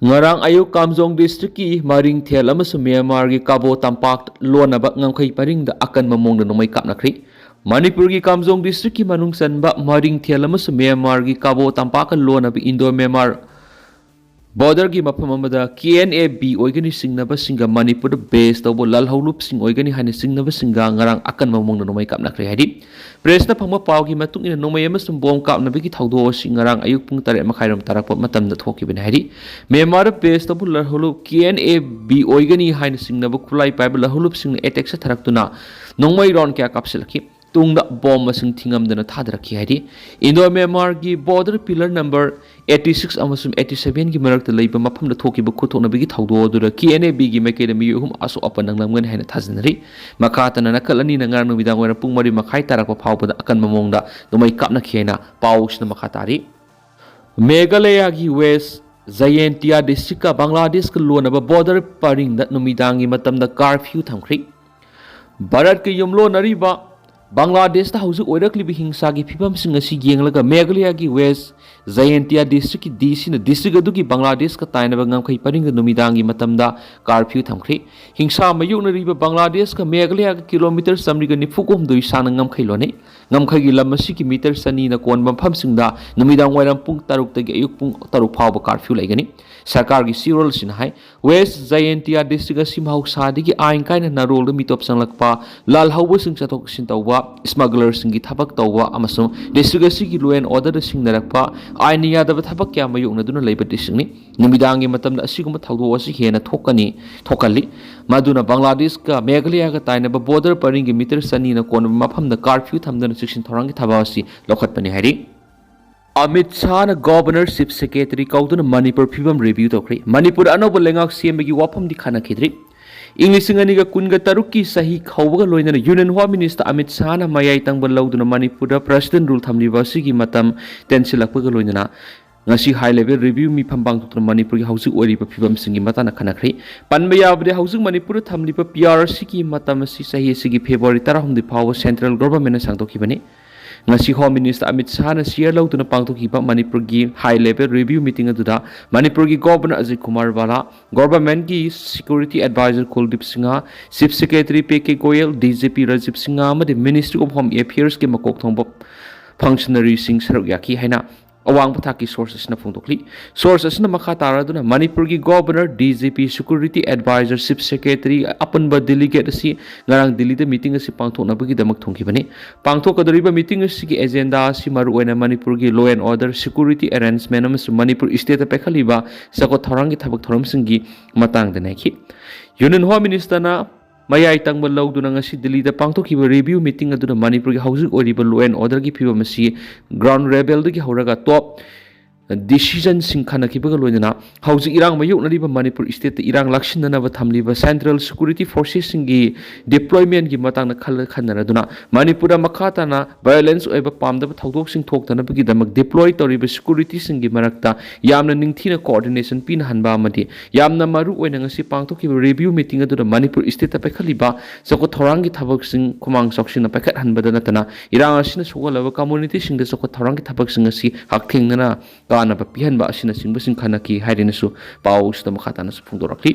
ꯉꯔꯥꯡ ꯑꯌꯨꯛ ꯀꯥꯝꯖꯣꯡ ꯗꯤꯁꯇ꯭ꯔꯤꯛꯀꯤ ꯃꯔꯤꯡꯊꯦꯜ ꯑꯃꯁꯨꯡ ꯃ꯭ꯌꯥꯟꯃꯥꯔꯒꯤ ꯀꯥꯕꯣ ꯇꯝꯄꯥꯛ ꯂꯣꯟꯅꯕ ꯉꯝꯈꯩ ꯄꯔꯤꯡꯗ ꯑꯀꯟꯕ ꯃꯑꯣꯡꯗ ꯅꯣꯡꯃꯩ ꯀꯥꯞꯅꯈ꯭ꯔꯤ꯫ ꯃꯅꯤꯄꯨꯔꯒꯤ ꯀꯥꯝꯖꯣꯡ ꯗꯤꯁꯇ꯭ꯔꯤꯛꯀꯤ ꯃꯅꯨꯡ ꯆꯟꯕ ꯃꯔꯤꯡꯊꯦꯜ ꯑꯃꯁꯨꯡ ꯃ꯭ꯌꯥꯟꯃꯥꯔꯒꯤ ꯀꯥꯕꯣ ꯇꯝꯄꯥꯛꯀ ꯂꯣꯟꯅꯕ ꯏꯟꯗꯣ ꯃ꯭ꯌꯥꯟꯃꯥꯔ ꯕꯣꯔꯗꯔꯒꯤ ꯃꯐꯝ ꯑꯃꯗ ꯀꯦ ꯑꯦꯟ ꯑꯦ ꯕꯤ ꯑꯣꯏꯒꯅꯤ ꯆꯤꯡꯅꯕꯁꯤꯡꯒ ꯃꯅꯤꯄꯨꯔꯗ ꯕꯦꯁ ꯇꯧꯕ ꯂꯜꯍꯧꯂꯨꯞꯁꯤꯡ ꯑꯣꯏꯒꯅꯤ ꯍꯥꯏꯅ ꯆꯤꯡꯅꯕꯁꯤꯡꯒ ꯉꯔꯥꯡ ꯑꯀꯟꯕ ꯃꯑꯣꯡꯗ ꯅꯣꯡꯃꯩ ꯀꯥꯞꯅꯈ꯭ꯔꯦ ꯍꯥꯏꯔꯤ꯫ ꯄ꯭ꯔꯦꯁꯅ ꯐꯪꯕ ꯄꯥꯎꯒꯤ ꯃꯇꯨꯡ ꯏꯟꯅ ꯅꯣꯡꯃꯩ ꯑꯃꯁꯨꯡ ꯕꯣꯝ ꯀꯥꯞꯅꯕꯒꯤ ꯊꯧꯗꯣꯛ ꯑꯁꯤ ꯉꯔꯥꯡ ꯑꯌꯨꯛ ꯄꯨꯡ ꯇꯔꯦꯠ ꯃꯈꯥꯏꯔꯣꯝ ꯇꯥꯔꯛꯄ ꯃꯇꯝꯗ ꯊꯣꯛꯈꯤꯕꯅꯤ ꯍꯥꯏꯔꯤ꯫ ꯃ꯭ꯌꯥꯟꯃꯥꯔꯗ ꯕꯦꯁ ꯇꯧꯕ ꯂꯜꯍꯧꯂꯨꯞ ꯀꯦ ꯑꯦꯟ ꯑꯦ ꯕꯤ ꯑꯣꯏꯒꯅꯤ ꯍꯥꯏꯅ ꯆꯤꯡꯅꯕ ꯈꯨꯠꯂꯥꯏ ꯄꯥꯏꯕ ꯂꯜꯍꯧꯂꯨꯞꯁꯤꯡꯅ ꯑꯦꯇꯦꯛ ꯆꯠꯊꯔꯛꯇꯨꯅ ꯅꯣꯡꯃꯩ ꯔꯥꯎꯟ ꯀꯌꯥ ꯀꯥꯞꯁꯤꯜꯂꯛꯈꯤ꯫ ꯇꯨꯡꯗ ꯕꯣꯝ ꯃꯁꯤꯡ ꯊꯤꯉꯝꯗꯅ ꯊꯥꯗꯔꯛꯈꯤ ꯍꯥꯏꯔꯤ꯫ ꯏꯟꯗꯣ ꯃ꯭ꯌꯥꯟꯃꯥꯔꯒꯤ border pillar number eighty six ꯑꯃꯁꯨꯡ ꯑꯩꯠꯇꯤ ꯁꯚꯦꯟꯒꯤ ꯃꯔꯛꯇ ꯂꯩꯕ ꯃꯐꯝꯗ ꯊꯣꯛꯈꯤꯕ ꯈꯨꯠꯊꯣꯛꯅꯕꯒꯤ ꯊꯧꯗꯣꯛ ꯑꯗꯨꯗ ꯀꯦ ꯑꯦꯟ ꯑꯦ ꯕꯤꯒꯤ ꯃꯥꯏꯀꯩꯗ ꯃꯤꯑꯣꯏ ꯑꯍꯨꯝ ꯑꯁꯣꯛ ꯑꯄꯟ ꯅꯪꯂꯝꯒꯅꯤ ꯍꯥꯏꯅ ꯊꯥꯖꯅꯔꯤ꯫ ꯃꯈꯥ ꯇꯥꯅ ꯅꯥꯀꯜ ꯑꯅꯤꯅ ꯉꯔꯥꯡ ꯅꯨꯃꯤꯗꯥꯡ ꯋꯥꯏꯔꯝ ꯄꯨꯡ ꯃꯔꯤ ꯃꯈꯥꯏ ꯇꯥꯔꯛꯄ ꯐꯥꯎꯕꯗ ꯑꯀꯟꯕ ꯃꯑꯣꯡꯗ ꯅꯣꯡꯃꯩ ꯀꯥꯞꯅꯈꯤ ꯍꯥꯏꯅ ꯄꯥꯎꯁꯤꯅ ꯃꯈꯥ ꯇꯥꯔꯤ꯫ ꯃꯦꯘꯥꯂꯌꯥꯒꯤ ꯋꯦꯁ ꯖꯌꯦꯟꯇꯤꯌꯥ ꯗꯤꯁꯇ꯭ꯔꯤꯛꯀ ꯕꯪꯒ꯭ꯂꯥꯗꯦꯁꯀ ꯂꯣꯟꯅꯕ ꯕꯣꯔꯗꯔ ꯄꯔꯤꯡꯗ ꯅꯨꯃꯤꯗꯥꯡꯒꯤ ꯃꯇꯝꯗ ꯀꯥꯔꯐ꯭ꯌꯨ ꯊꯝꯈ꯭ꯔꯤ꯫ ꯚꯥꯔꯠꯀ ꯌꯨꯝꯂꯣꯟꯅꯔꯤꯕ ꯕꯪꯒ꯭ꯂꯥꯗꯦꯁꯇ ꯍꯧꯖꯤꯛ ꯑꯣꯏꯔꯛꯂꯤꯕ ꯍꯤꯡꯁꯥꯒꯤ ꯐꯤꯕꯝꯁꯤꯡ ꯑꯁꯤ ꯌꯦꯡꯂꯒ ꯃꯦꯘꯥꯂꯌꯥꯒꯤ ꯋꯦꯁ ꯖꯌꯦꯟꯇꯤꯌꯥ ꯗꯤꯁꯇ꯭ꯔꯤꯛꯀꯤ ꯗꯤ ꯁꯤꯅ ꯗꯤꯁꯇ꯭ꯔꯤꯛ ꯑꯗꯨꯒꯤ ꯕꯪꯒ꯭ꯂꯥꯗꯦꯁꯀ ꯇꯥꯏꯅꯕ ꯉꯝꯈꯩ ꯄꯔꯤꯡꯗ ꯅꯨꯃꯤꯗꯥꯡꯒꯤ ꯃꯇꯝꯗ ꯀꯥꯔꯐ꯭ꯌꯨ ꯊꯝꯈ꯭ꯔꯦ꯫ ꯍꯤꯡꯁꯥ ꯃꯥꯌꯣꯛꯅꯔꯤꯕ ꯕꯪꯒ꯭ꯂꯥꯗꯦꯁꯀ ꯃꯦꯘꯥꯂꯌꯥꯒ ꯀꯤꯂꯣꯃꯤꯇꯔ ꯆꯥꯃꯔꯤꯒ ꯅꯤꯐꯨ ꯍꯨꯝꯗꯣꯏ ꯁꯥꯡꯅ ꯉꯝꯈꯩ ꯂꯣꯟꯅꯩ꯫ ꯉꯝꯈꯩꯒꯤ ꯂꯝ ꯑꯁꯤꯒꯤ ꯃꯤꯇꯔ ꯆꯅꯤꯅ ꯀꯣꯟꯕ ꯃꯐꯝꯁꯤꯡꯗ ꯅꯨꯃꯤꯗꯥꯡ ꯋꯥꯏꯔꯝ ꯄꯨꯡ ꯇꯔꯨꯛꯇꯒꯤ ꯑꯌꯨꯛ ꯄꯨꯡ ꯇꯔꯨꯛ ꯐꯥꯎꯕ ꯀꯥꯔꯐ꯭ꯌꯨ ꯂꯩꯒꯅꯤ꯫ ꯁꯔꯀꯥꯔꯒꯤ ꯆꯦꯔꯣꯜꯁꯤꯅ ꯍꯥꯏ, ꯋꯦꯁ ꯖꯌꯦꯟꯇꯤꯌꯥ ꯗꯤꯁꯇ꯭ꯔꯤꯛ ꯑꯁꯤ ꯃꯍꯧꯁꯥꯗꯒꯤ ꯑꯥꯏꯟ ꯀꯥꯏꯅ ꯅꯥꯔꯣꯜꯗ ꯃꯤꯇꯣꯞ ꯆꯪꯂꯛꯄ, ꯂꯥꯜꯍꯧꯕꯁꯤꯡ ꯆꯠꯊꯣꯛ ꯆꯠꯁꯤꯟ ꯇꯧꯕ, ꯁ꯭ꯃꯒꯂꯔꯁꯤꯡꯒꯤ ꯊꯕꯛ ꯇꯧꯕ ꯑꯃꯁꯨꯡ ꯗꯤꯁꯇ꯭ꯔꯤꯛ ꯑꯁꯤꯒꯤ law and order ꯗ ꯁꯤꯡꯅꯔꯛꯄ, ꯑꯥꯏꯟꯅ ꯌꯥꯗꯕ ꯊꯕꯛ ꯀꯌꯥ ꯃꯥꯌꯣꯛꯅꯗꯨꯅ ꯂꯩꯕ ꯗꯤꯁꯇ꯭ꯔꯤꯛꯅꯤ꯫ ꯅꯨꯃꯤꯗꯥꯡꯒꯤ ꯃꯇꯝꯗ ꯑꯁꯤꯒꯨꯝꯕ ꯊꯧꯗꯣꯛ ꯑꯁꯤ ꯍꯦꯟꯅ ꯊꯣꯛꯀꯅꯤ, ꯊꯣꯛꯍꯜꯂꯤ꯫ ꯃꯗꯨꯅ ꯕꯪꯒ꯭ꯂꯥꯗꯦꯁꯀ ꯃꯦꯘꯥꯂꯌꯥꯒ ꯇꯥꯏꯅꯕ ꯕꯣꯔꯗꯔ ꯄꯔꯤꯡꯒꯤ ꯃꯤꯇꯔ ꯆꯅꯤꯅ ꯀꯣꯟꯕ ꯃꯐꯝꯗ ꯀꯥꯔꯐ꯭ꯌꯨ ꯊꯝꯗꯨꯅ ꯆꯦꯛꯁꯤꯟ ꯊꯧꯔꯥꯡꯒꯤ ꯊꯕꯛ ꯑꯁꯤ ꯂꯧꯈꯠꯄꯅꯤ ꯍꯥꯏꯔꯤ꯫ ꯑꯃꯤꯠ ꯁꯥꯍꯅ ꯒꯣꯚꯔꯅꯔ, ꯆꯤꯐ ꯁꯦꯀ꯭ꯔꯦꯇꯔꯤ ꯀꯧꯗꯨꯅ ꯃꯅꯤꯄꯨꯔ ꯐꯤꯕꯝ ꯔꯤꯚ꯭ꯌꯨ ꯇꯧꯈ꯭ꯔꯦ꯫ ꯃꯅꯤꯄꯨꯔꯗ ꯑꯅꯧꯕ ꯂꯩꯉꯥꯛ ꯁꯦꯝꯕꯒꯤ ꯋꯥꯐꯝꯗꯤ ꯈꯟꯅꯈꯤꯗ꯭ꯔꯤ꯫ ꯏꯪ ꯂꯤꯁꯤꯡ ꯑꯅꯤꯒ ꯀꯨꯟꯒ ꯇꯔꯨꯛꯀꯤ ꯆꯍꯤ ꯍꯧꯕꯒ ꯂꯣꯏꯅꯅ ꯌꯨꯅꯤꯌꯟ ꯍꯣꯝ ꯃꯤꯅꯤꯁꯇꯔ ꯑꯃꯤꯠ ꯁꯥꯍꯅ ꯃꯌꯥꯏ ꯇꯪꯕ ꯂꯧꯗꯨꯅ ꯃꯅꯤꯄꯨꯔꯗ ꯄ꯭ꯔꯦꯁꯤꯗꯦꯟ ꯔꯨꯜ ꯊꯝꯂꯤꯕ ꯑꯁꯤꯒꯤ ꯃꯇꯝ ꯇꯦꯟꯁꯤꯜꯂꯛꯄꯒ ꯂꯣꯏꯅꯅ ꯉꯁꯤ ꯍꯥꯏ ꯂꯦꯚꯦꯜ ꯔꯤꯚ꯭ꯌꯨ ꯃꯤꯐꯝ ꯄꯥꯡꯊꯣꯛꯇꯨꯅ ꯃꯅꯤꯄꯨꯔꯒꯤ ꯍꯧꯖꯤꯛ ꯑꯣꯏꯔꯤꯕ ꯐꯤꯕꯝꯁꯤꯡꯒꯤ ꯃꯇꯥꯡꯗ ꯈꯟꯅꯈ꯭ꯔꯦ꯫ ꯄꯟꯕ ꯌꯥꯕꯗꯤ, ꯍꯧꯖꯤꯛ ꯃꯅꯤꯄꯨꯔꯗ ꯊꯝꯂꯤꯕ ꯄꯤ ꯑꯥꯔ ꯁꯤꯒꯤ ꯃꯇꯝ ꯑꯁꯤ ꯆꯍꯤ ꯑꯁꯤꯒꯤ ꯐꯦꯕ꯭ꯔꯨꯋꯥꯔꯤ ꯇꯔꯥꯍꯨꯝꯗꯣꯏ ꯐꯥꯎꯕ ꯁꯦꯟꯇ꯭ꯔꯦꯜ ꯒꯣꯚꯔꯟꯃꯦꯟꯠꯅ ꯁꯥꯡꯗꯣꯛꯈꯤꯕꯅꯤ꯫ ꯉꯁꯤ ꯍꯣꯝ ꯃꯤꯅꯤꯁꯇꯔ ꯑꯃꯤꯠ ꯁꯥꯍꯅ ꯆꯤꯌꯔ ꯂꯧꯗꯨꯅ ꯄꯥꯡꯊꯣꯛꯈꯤꯕ ꯃꯅꯤꯄꯨꯔꯒꯤ ꯍꯥꯏ ꯂꯦꯚꯦꯜ ꯔꯤꯚ꯭ꯌꯨ ꯃꯤꯇꯤꯡ ꯑꯗꯨꯗ ꯃꯅꯤꯄꯨꯔꯒꯤ ꯒꯣꯚꯔꯅꯔ ꯑꯖꯤꯠ ꯀꯨꯃꯥꯔ ꯕꯥꯂꯥ, ꯒꯣꯚꯔꯟꯃꯦꯟꯠꯀꯤ security adviser Kuldeep Singh, chief secretary P K Goel, D G P Rajiv Singh ꯑꯃꯗꯤ ꯃꯤꯅꯤꯁꯇ꯭ꯔꯤ ꯑꯣꯐ ꯍꯣꯝ ꯑꯦꯐꯤꯌꯔꯁꯀꯤ ꯃꯀꯣꯛ ꯊꯣꯡꯕ ꯐꯪꯁꯅꯔꯤꯁꯤꯡ ꯁꯔꯨꯛ ꯌꯥꯈꯤ ꯍꯥꯏꯅ ꯑꯋꯥꯡꯕ ꯊꯥꯛꯀꯤ ꯁꯣꯔꯁ ꯑꯁꯤꯅ ꯐꯣꯡꯗꯣꯛꯂꯤ꯫ ꯁꯣꯔꯁ ꯑꯁꯤꯅ ꯃꯈꯥ ꯇꯥꯔꯗꯨꯅ ꯃꯅꯤꯄꯨꯔꯒꯤ governor, D G P, security adviser, chief secretary, ꯑꯄꯨꯟꯕ ꯗꯦꯂꯤꯒꯦꯠ ꯑꯁꯤ ꯉꯔꯥꯡ ꯗꯤꯜꯂꯤꯗ ꯃꯤꯇꯤꯡ ꯑꯁꯤ ꯄꯥꯡꯊꯣꯛꯅꯕꯒꯤꯗꯃꯛ ꯊꯨꯡꯈꯤꯕꯅꯤ꯫ ꯄꯥꯡꯊꯣꯛꯀꯗꯧꯔꯤꯕ ꯃꯤꯇꯤꯡ ꯑꯁꯤꯒꯤ ꯑꯦꯖꯦꯟꯗꯥ ꯑꯁꯤ ꯃꯔꯨꯑꯣꯏꯅ ꯃꯅꯤꯄꯨꯔꯒꯤ law and order, security arrangement ꯑꯃꯁꯨꯡ ꯃꯅꯤꯄꯨꯔ ꯏꯁꯇꯦꯠꯇ ꯄꯥꯏꯈꯠꯂꯤꯕ ꯆꯥꯎꯈꯠ ꯊꯧꯔꯥꯡꯒꯤ ꯊꯕꯛ ꯊꯧꯔꯝꯁꯤꯡꯒꯤ ꯃꯇꯥꯡꯗ ꯅꯩꯈꯤ꯫ ꯌꯨꯅꯤꯌꯟ ꯍꯣꯝ ꯃꯤꯅꯤꯁꯇꯔꯅ ꯃꯌꯥꯏ ꯇꯪꯕ ꯂꯧꯗꯨꯅ ꯉꯁꯤ ꯗꯤꯜꯂꯤꯗ ꯄꯥꯡꯊꯣꯛꯈꯤꯕ ꯔꯤꯚ꯭ꯌꯨ ꯃꯤꯇꯤꯡ ꯑꯗꯨꯗ ꯃꯅꯤꯄꯨꯔꯒꯤ ꯍꯧꯖꯤꯛ ꯑꯣꯏꯔꯤꯕ law and order ꯒꯤ ꯐꯤꯕꯝ ꯑꯁꯤ ꯒ꯭ꯔꯥꯎꯟ ꯂꯦꯚꯦꯜꯗꯒꯤ ꯍꯧꯔꯒ ꯇꯣꯞ ꯗꯤꯁꯤꯖꯟꯁꯤꯡ ꯈꯟꯅꯈꯤꯕꯒ ꯂꯣꯏꯅꯅ ꯍꯧꯖꯤꯛ ꯏꯔꯥꯡ ꯃꯥꯌꯣꯛꯅꯔꯤꯕ ꯃꯅꯤꯄꯨꯔ ꯁ꯭ꯇꯦꯠꯇ ꯏꯔꯥꯡ ꯂꯥꯛꯁꯤꯟꯅꯅꯕ ꯊꯝꯂꯤꯕ ꯁꯦꯟꯇ꯭ꯔꯦꯜ ꯁꯦꯀ꯭ꯌꯨꯔꯤꯇꯤ ꯐꯣꯔꯁꯦꯁꯁꯤꯡꯒꯤ ꯗꯤꯄ꯭ꯂꯣꯏꯃꯦꯟꯒꯤ ꯃꯇꯥꯡꯗ ꯈꯜꯂ ꯈꯟꯅꯔꯗꯨꯅ ꯃꯅꯤꯄꯨꯔꯗ ꯃꯈꯥ ꯇꯥꯅ ꯚꯥꯏꯑꯣꯂꯦꯟꯁ ꯑꯣꯏꯕ ꯄꯥꯝꯗꯕ ꯊꯧꯗꯣꯛꯁꯤꯡ ꯊꯣꯛꯇꯅꯕꯒꯤꯗꯃꯛ ꯗꯤꯄ꯭ꯂꯣꯏ ꯇꯧꯔꯤꯕ ꯁꯦꯀ꯭ꯌꯨꯔꯤꯇꯤꯁꯤꯡꯒꯤ ꯃꯔꯛꯇ ꯌꯥꯝꯅ ꯅꯤꯡꯊꯤꯅ ꯀꯣꯑꯣꯔꯗꯤꯅꯦꯁꯟ ꯄꯤꯅꯍꯟꯕ ꯑꯃꯗꯤ ꯌꯥꯝꯅ ꯃꯔꯨ ꯑꯣꯏꯅ ꯉꯁꯤ ꯄꯥꯡꯊꯣꯛꯈꯤꯕ ꯔꯤꯚꯤꯌꯨ ꯃꯤꯇꯤꯡ ꯑꯗꯨꯗ ꯃꯅꯤꯄꯨꯔ ꯁ꯭ꯇꯦꯠꯇ ꯄꯥꯏꯈꯠꯂꯤꯕ ꯆꯥꯎꯈꯠ ꯊꯧꯔꯥꯡꯒꯤ ꯊꯕꯛꯁꯤꯡ ꯈꯨꯃꯥꯡ ꯆꯥꯎꯁꯤꯟꯅ ꯄꯥꯏꯈꯠꯍꯟꯕꯗ ꯅꯠꯇꯅ ꯏꯔꯥꯡ ꯑꯁꯤꯅ ꯁꯣꯛꯍꯜꯂꯕ ꯀꯝꯃꯨꯅꯤꯇꯤꯁꯤꯡꯗ ꯆꯥꯎꯈꯠ ꯊꯧꯔꯥꯡꯒꯤ ꯊꯕꯛꯁꯤꯡ ꯑꯁꯤ ꯍꯛꯊꯦꯡꯅꯅ ꯀꯥꯟꯅꯕ ꯄꯤꯍꯟꯕ ꯑꯁꯤꯅꯆꯤꯡꯕꯁꯤꯡ ꯈꯟꯅꯈꯤ ꯍꯥꯏꯗꯨꯅꯁꯨ ꯄꯥꯎꯁꯤꯗ ꯃꯈꯥ ꯇꯥꯅꯁꯨ ꯐꯣꯡꯗꯣꯔꯛꯂꯤ꯫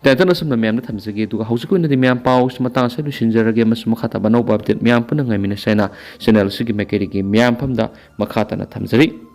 ꯇꯦꯟꯇꯅ ꯑꯁꯨꯝꯅ ꯃꯌꯥꯝꯗ ꯊꯝꯖꯒꯦ, ꯑꯗꯨꯒ ꯍꯧꯖꯤꯛꯀꯤ ꯑꯣꯏꯅꯗꯤ ꯃꯌꯥꯝ ꯄꯥꯎꯁꯤ ꯃꯇꯥꯡ ꯑꯁꯤꯗ ꯂꯣꯏꯁꯤꯟꯖꯔꯒꯦ, ꯑꯃꯁꯨꯡ ꯃꯈꯥ ꯇꯥꯕ ꯑꯅꯧꯕ ꯑꯞꯗꯦꯠ ꯃꯌꯥꯝ ꯄꯨꯟꯅ ꯉꯥꯏꯃꯤꯟꯅꯁꯦ ꯍꯥꯏꯅ ꯆꯦꯅꯦꯜ ꯑꯁꯤꯒꯤ ꯃꯥꯏꯀꯩꯗꯒꯤ ꯃꯌꯥꯝ ꯐꯝꯗ ꯃꯈꯥ ꯇꯥꯅ ꯊꯝꯖꯔꯤ꯫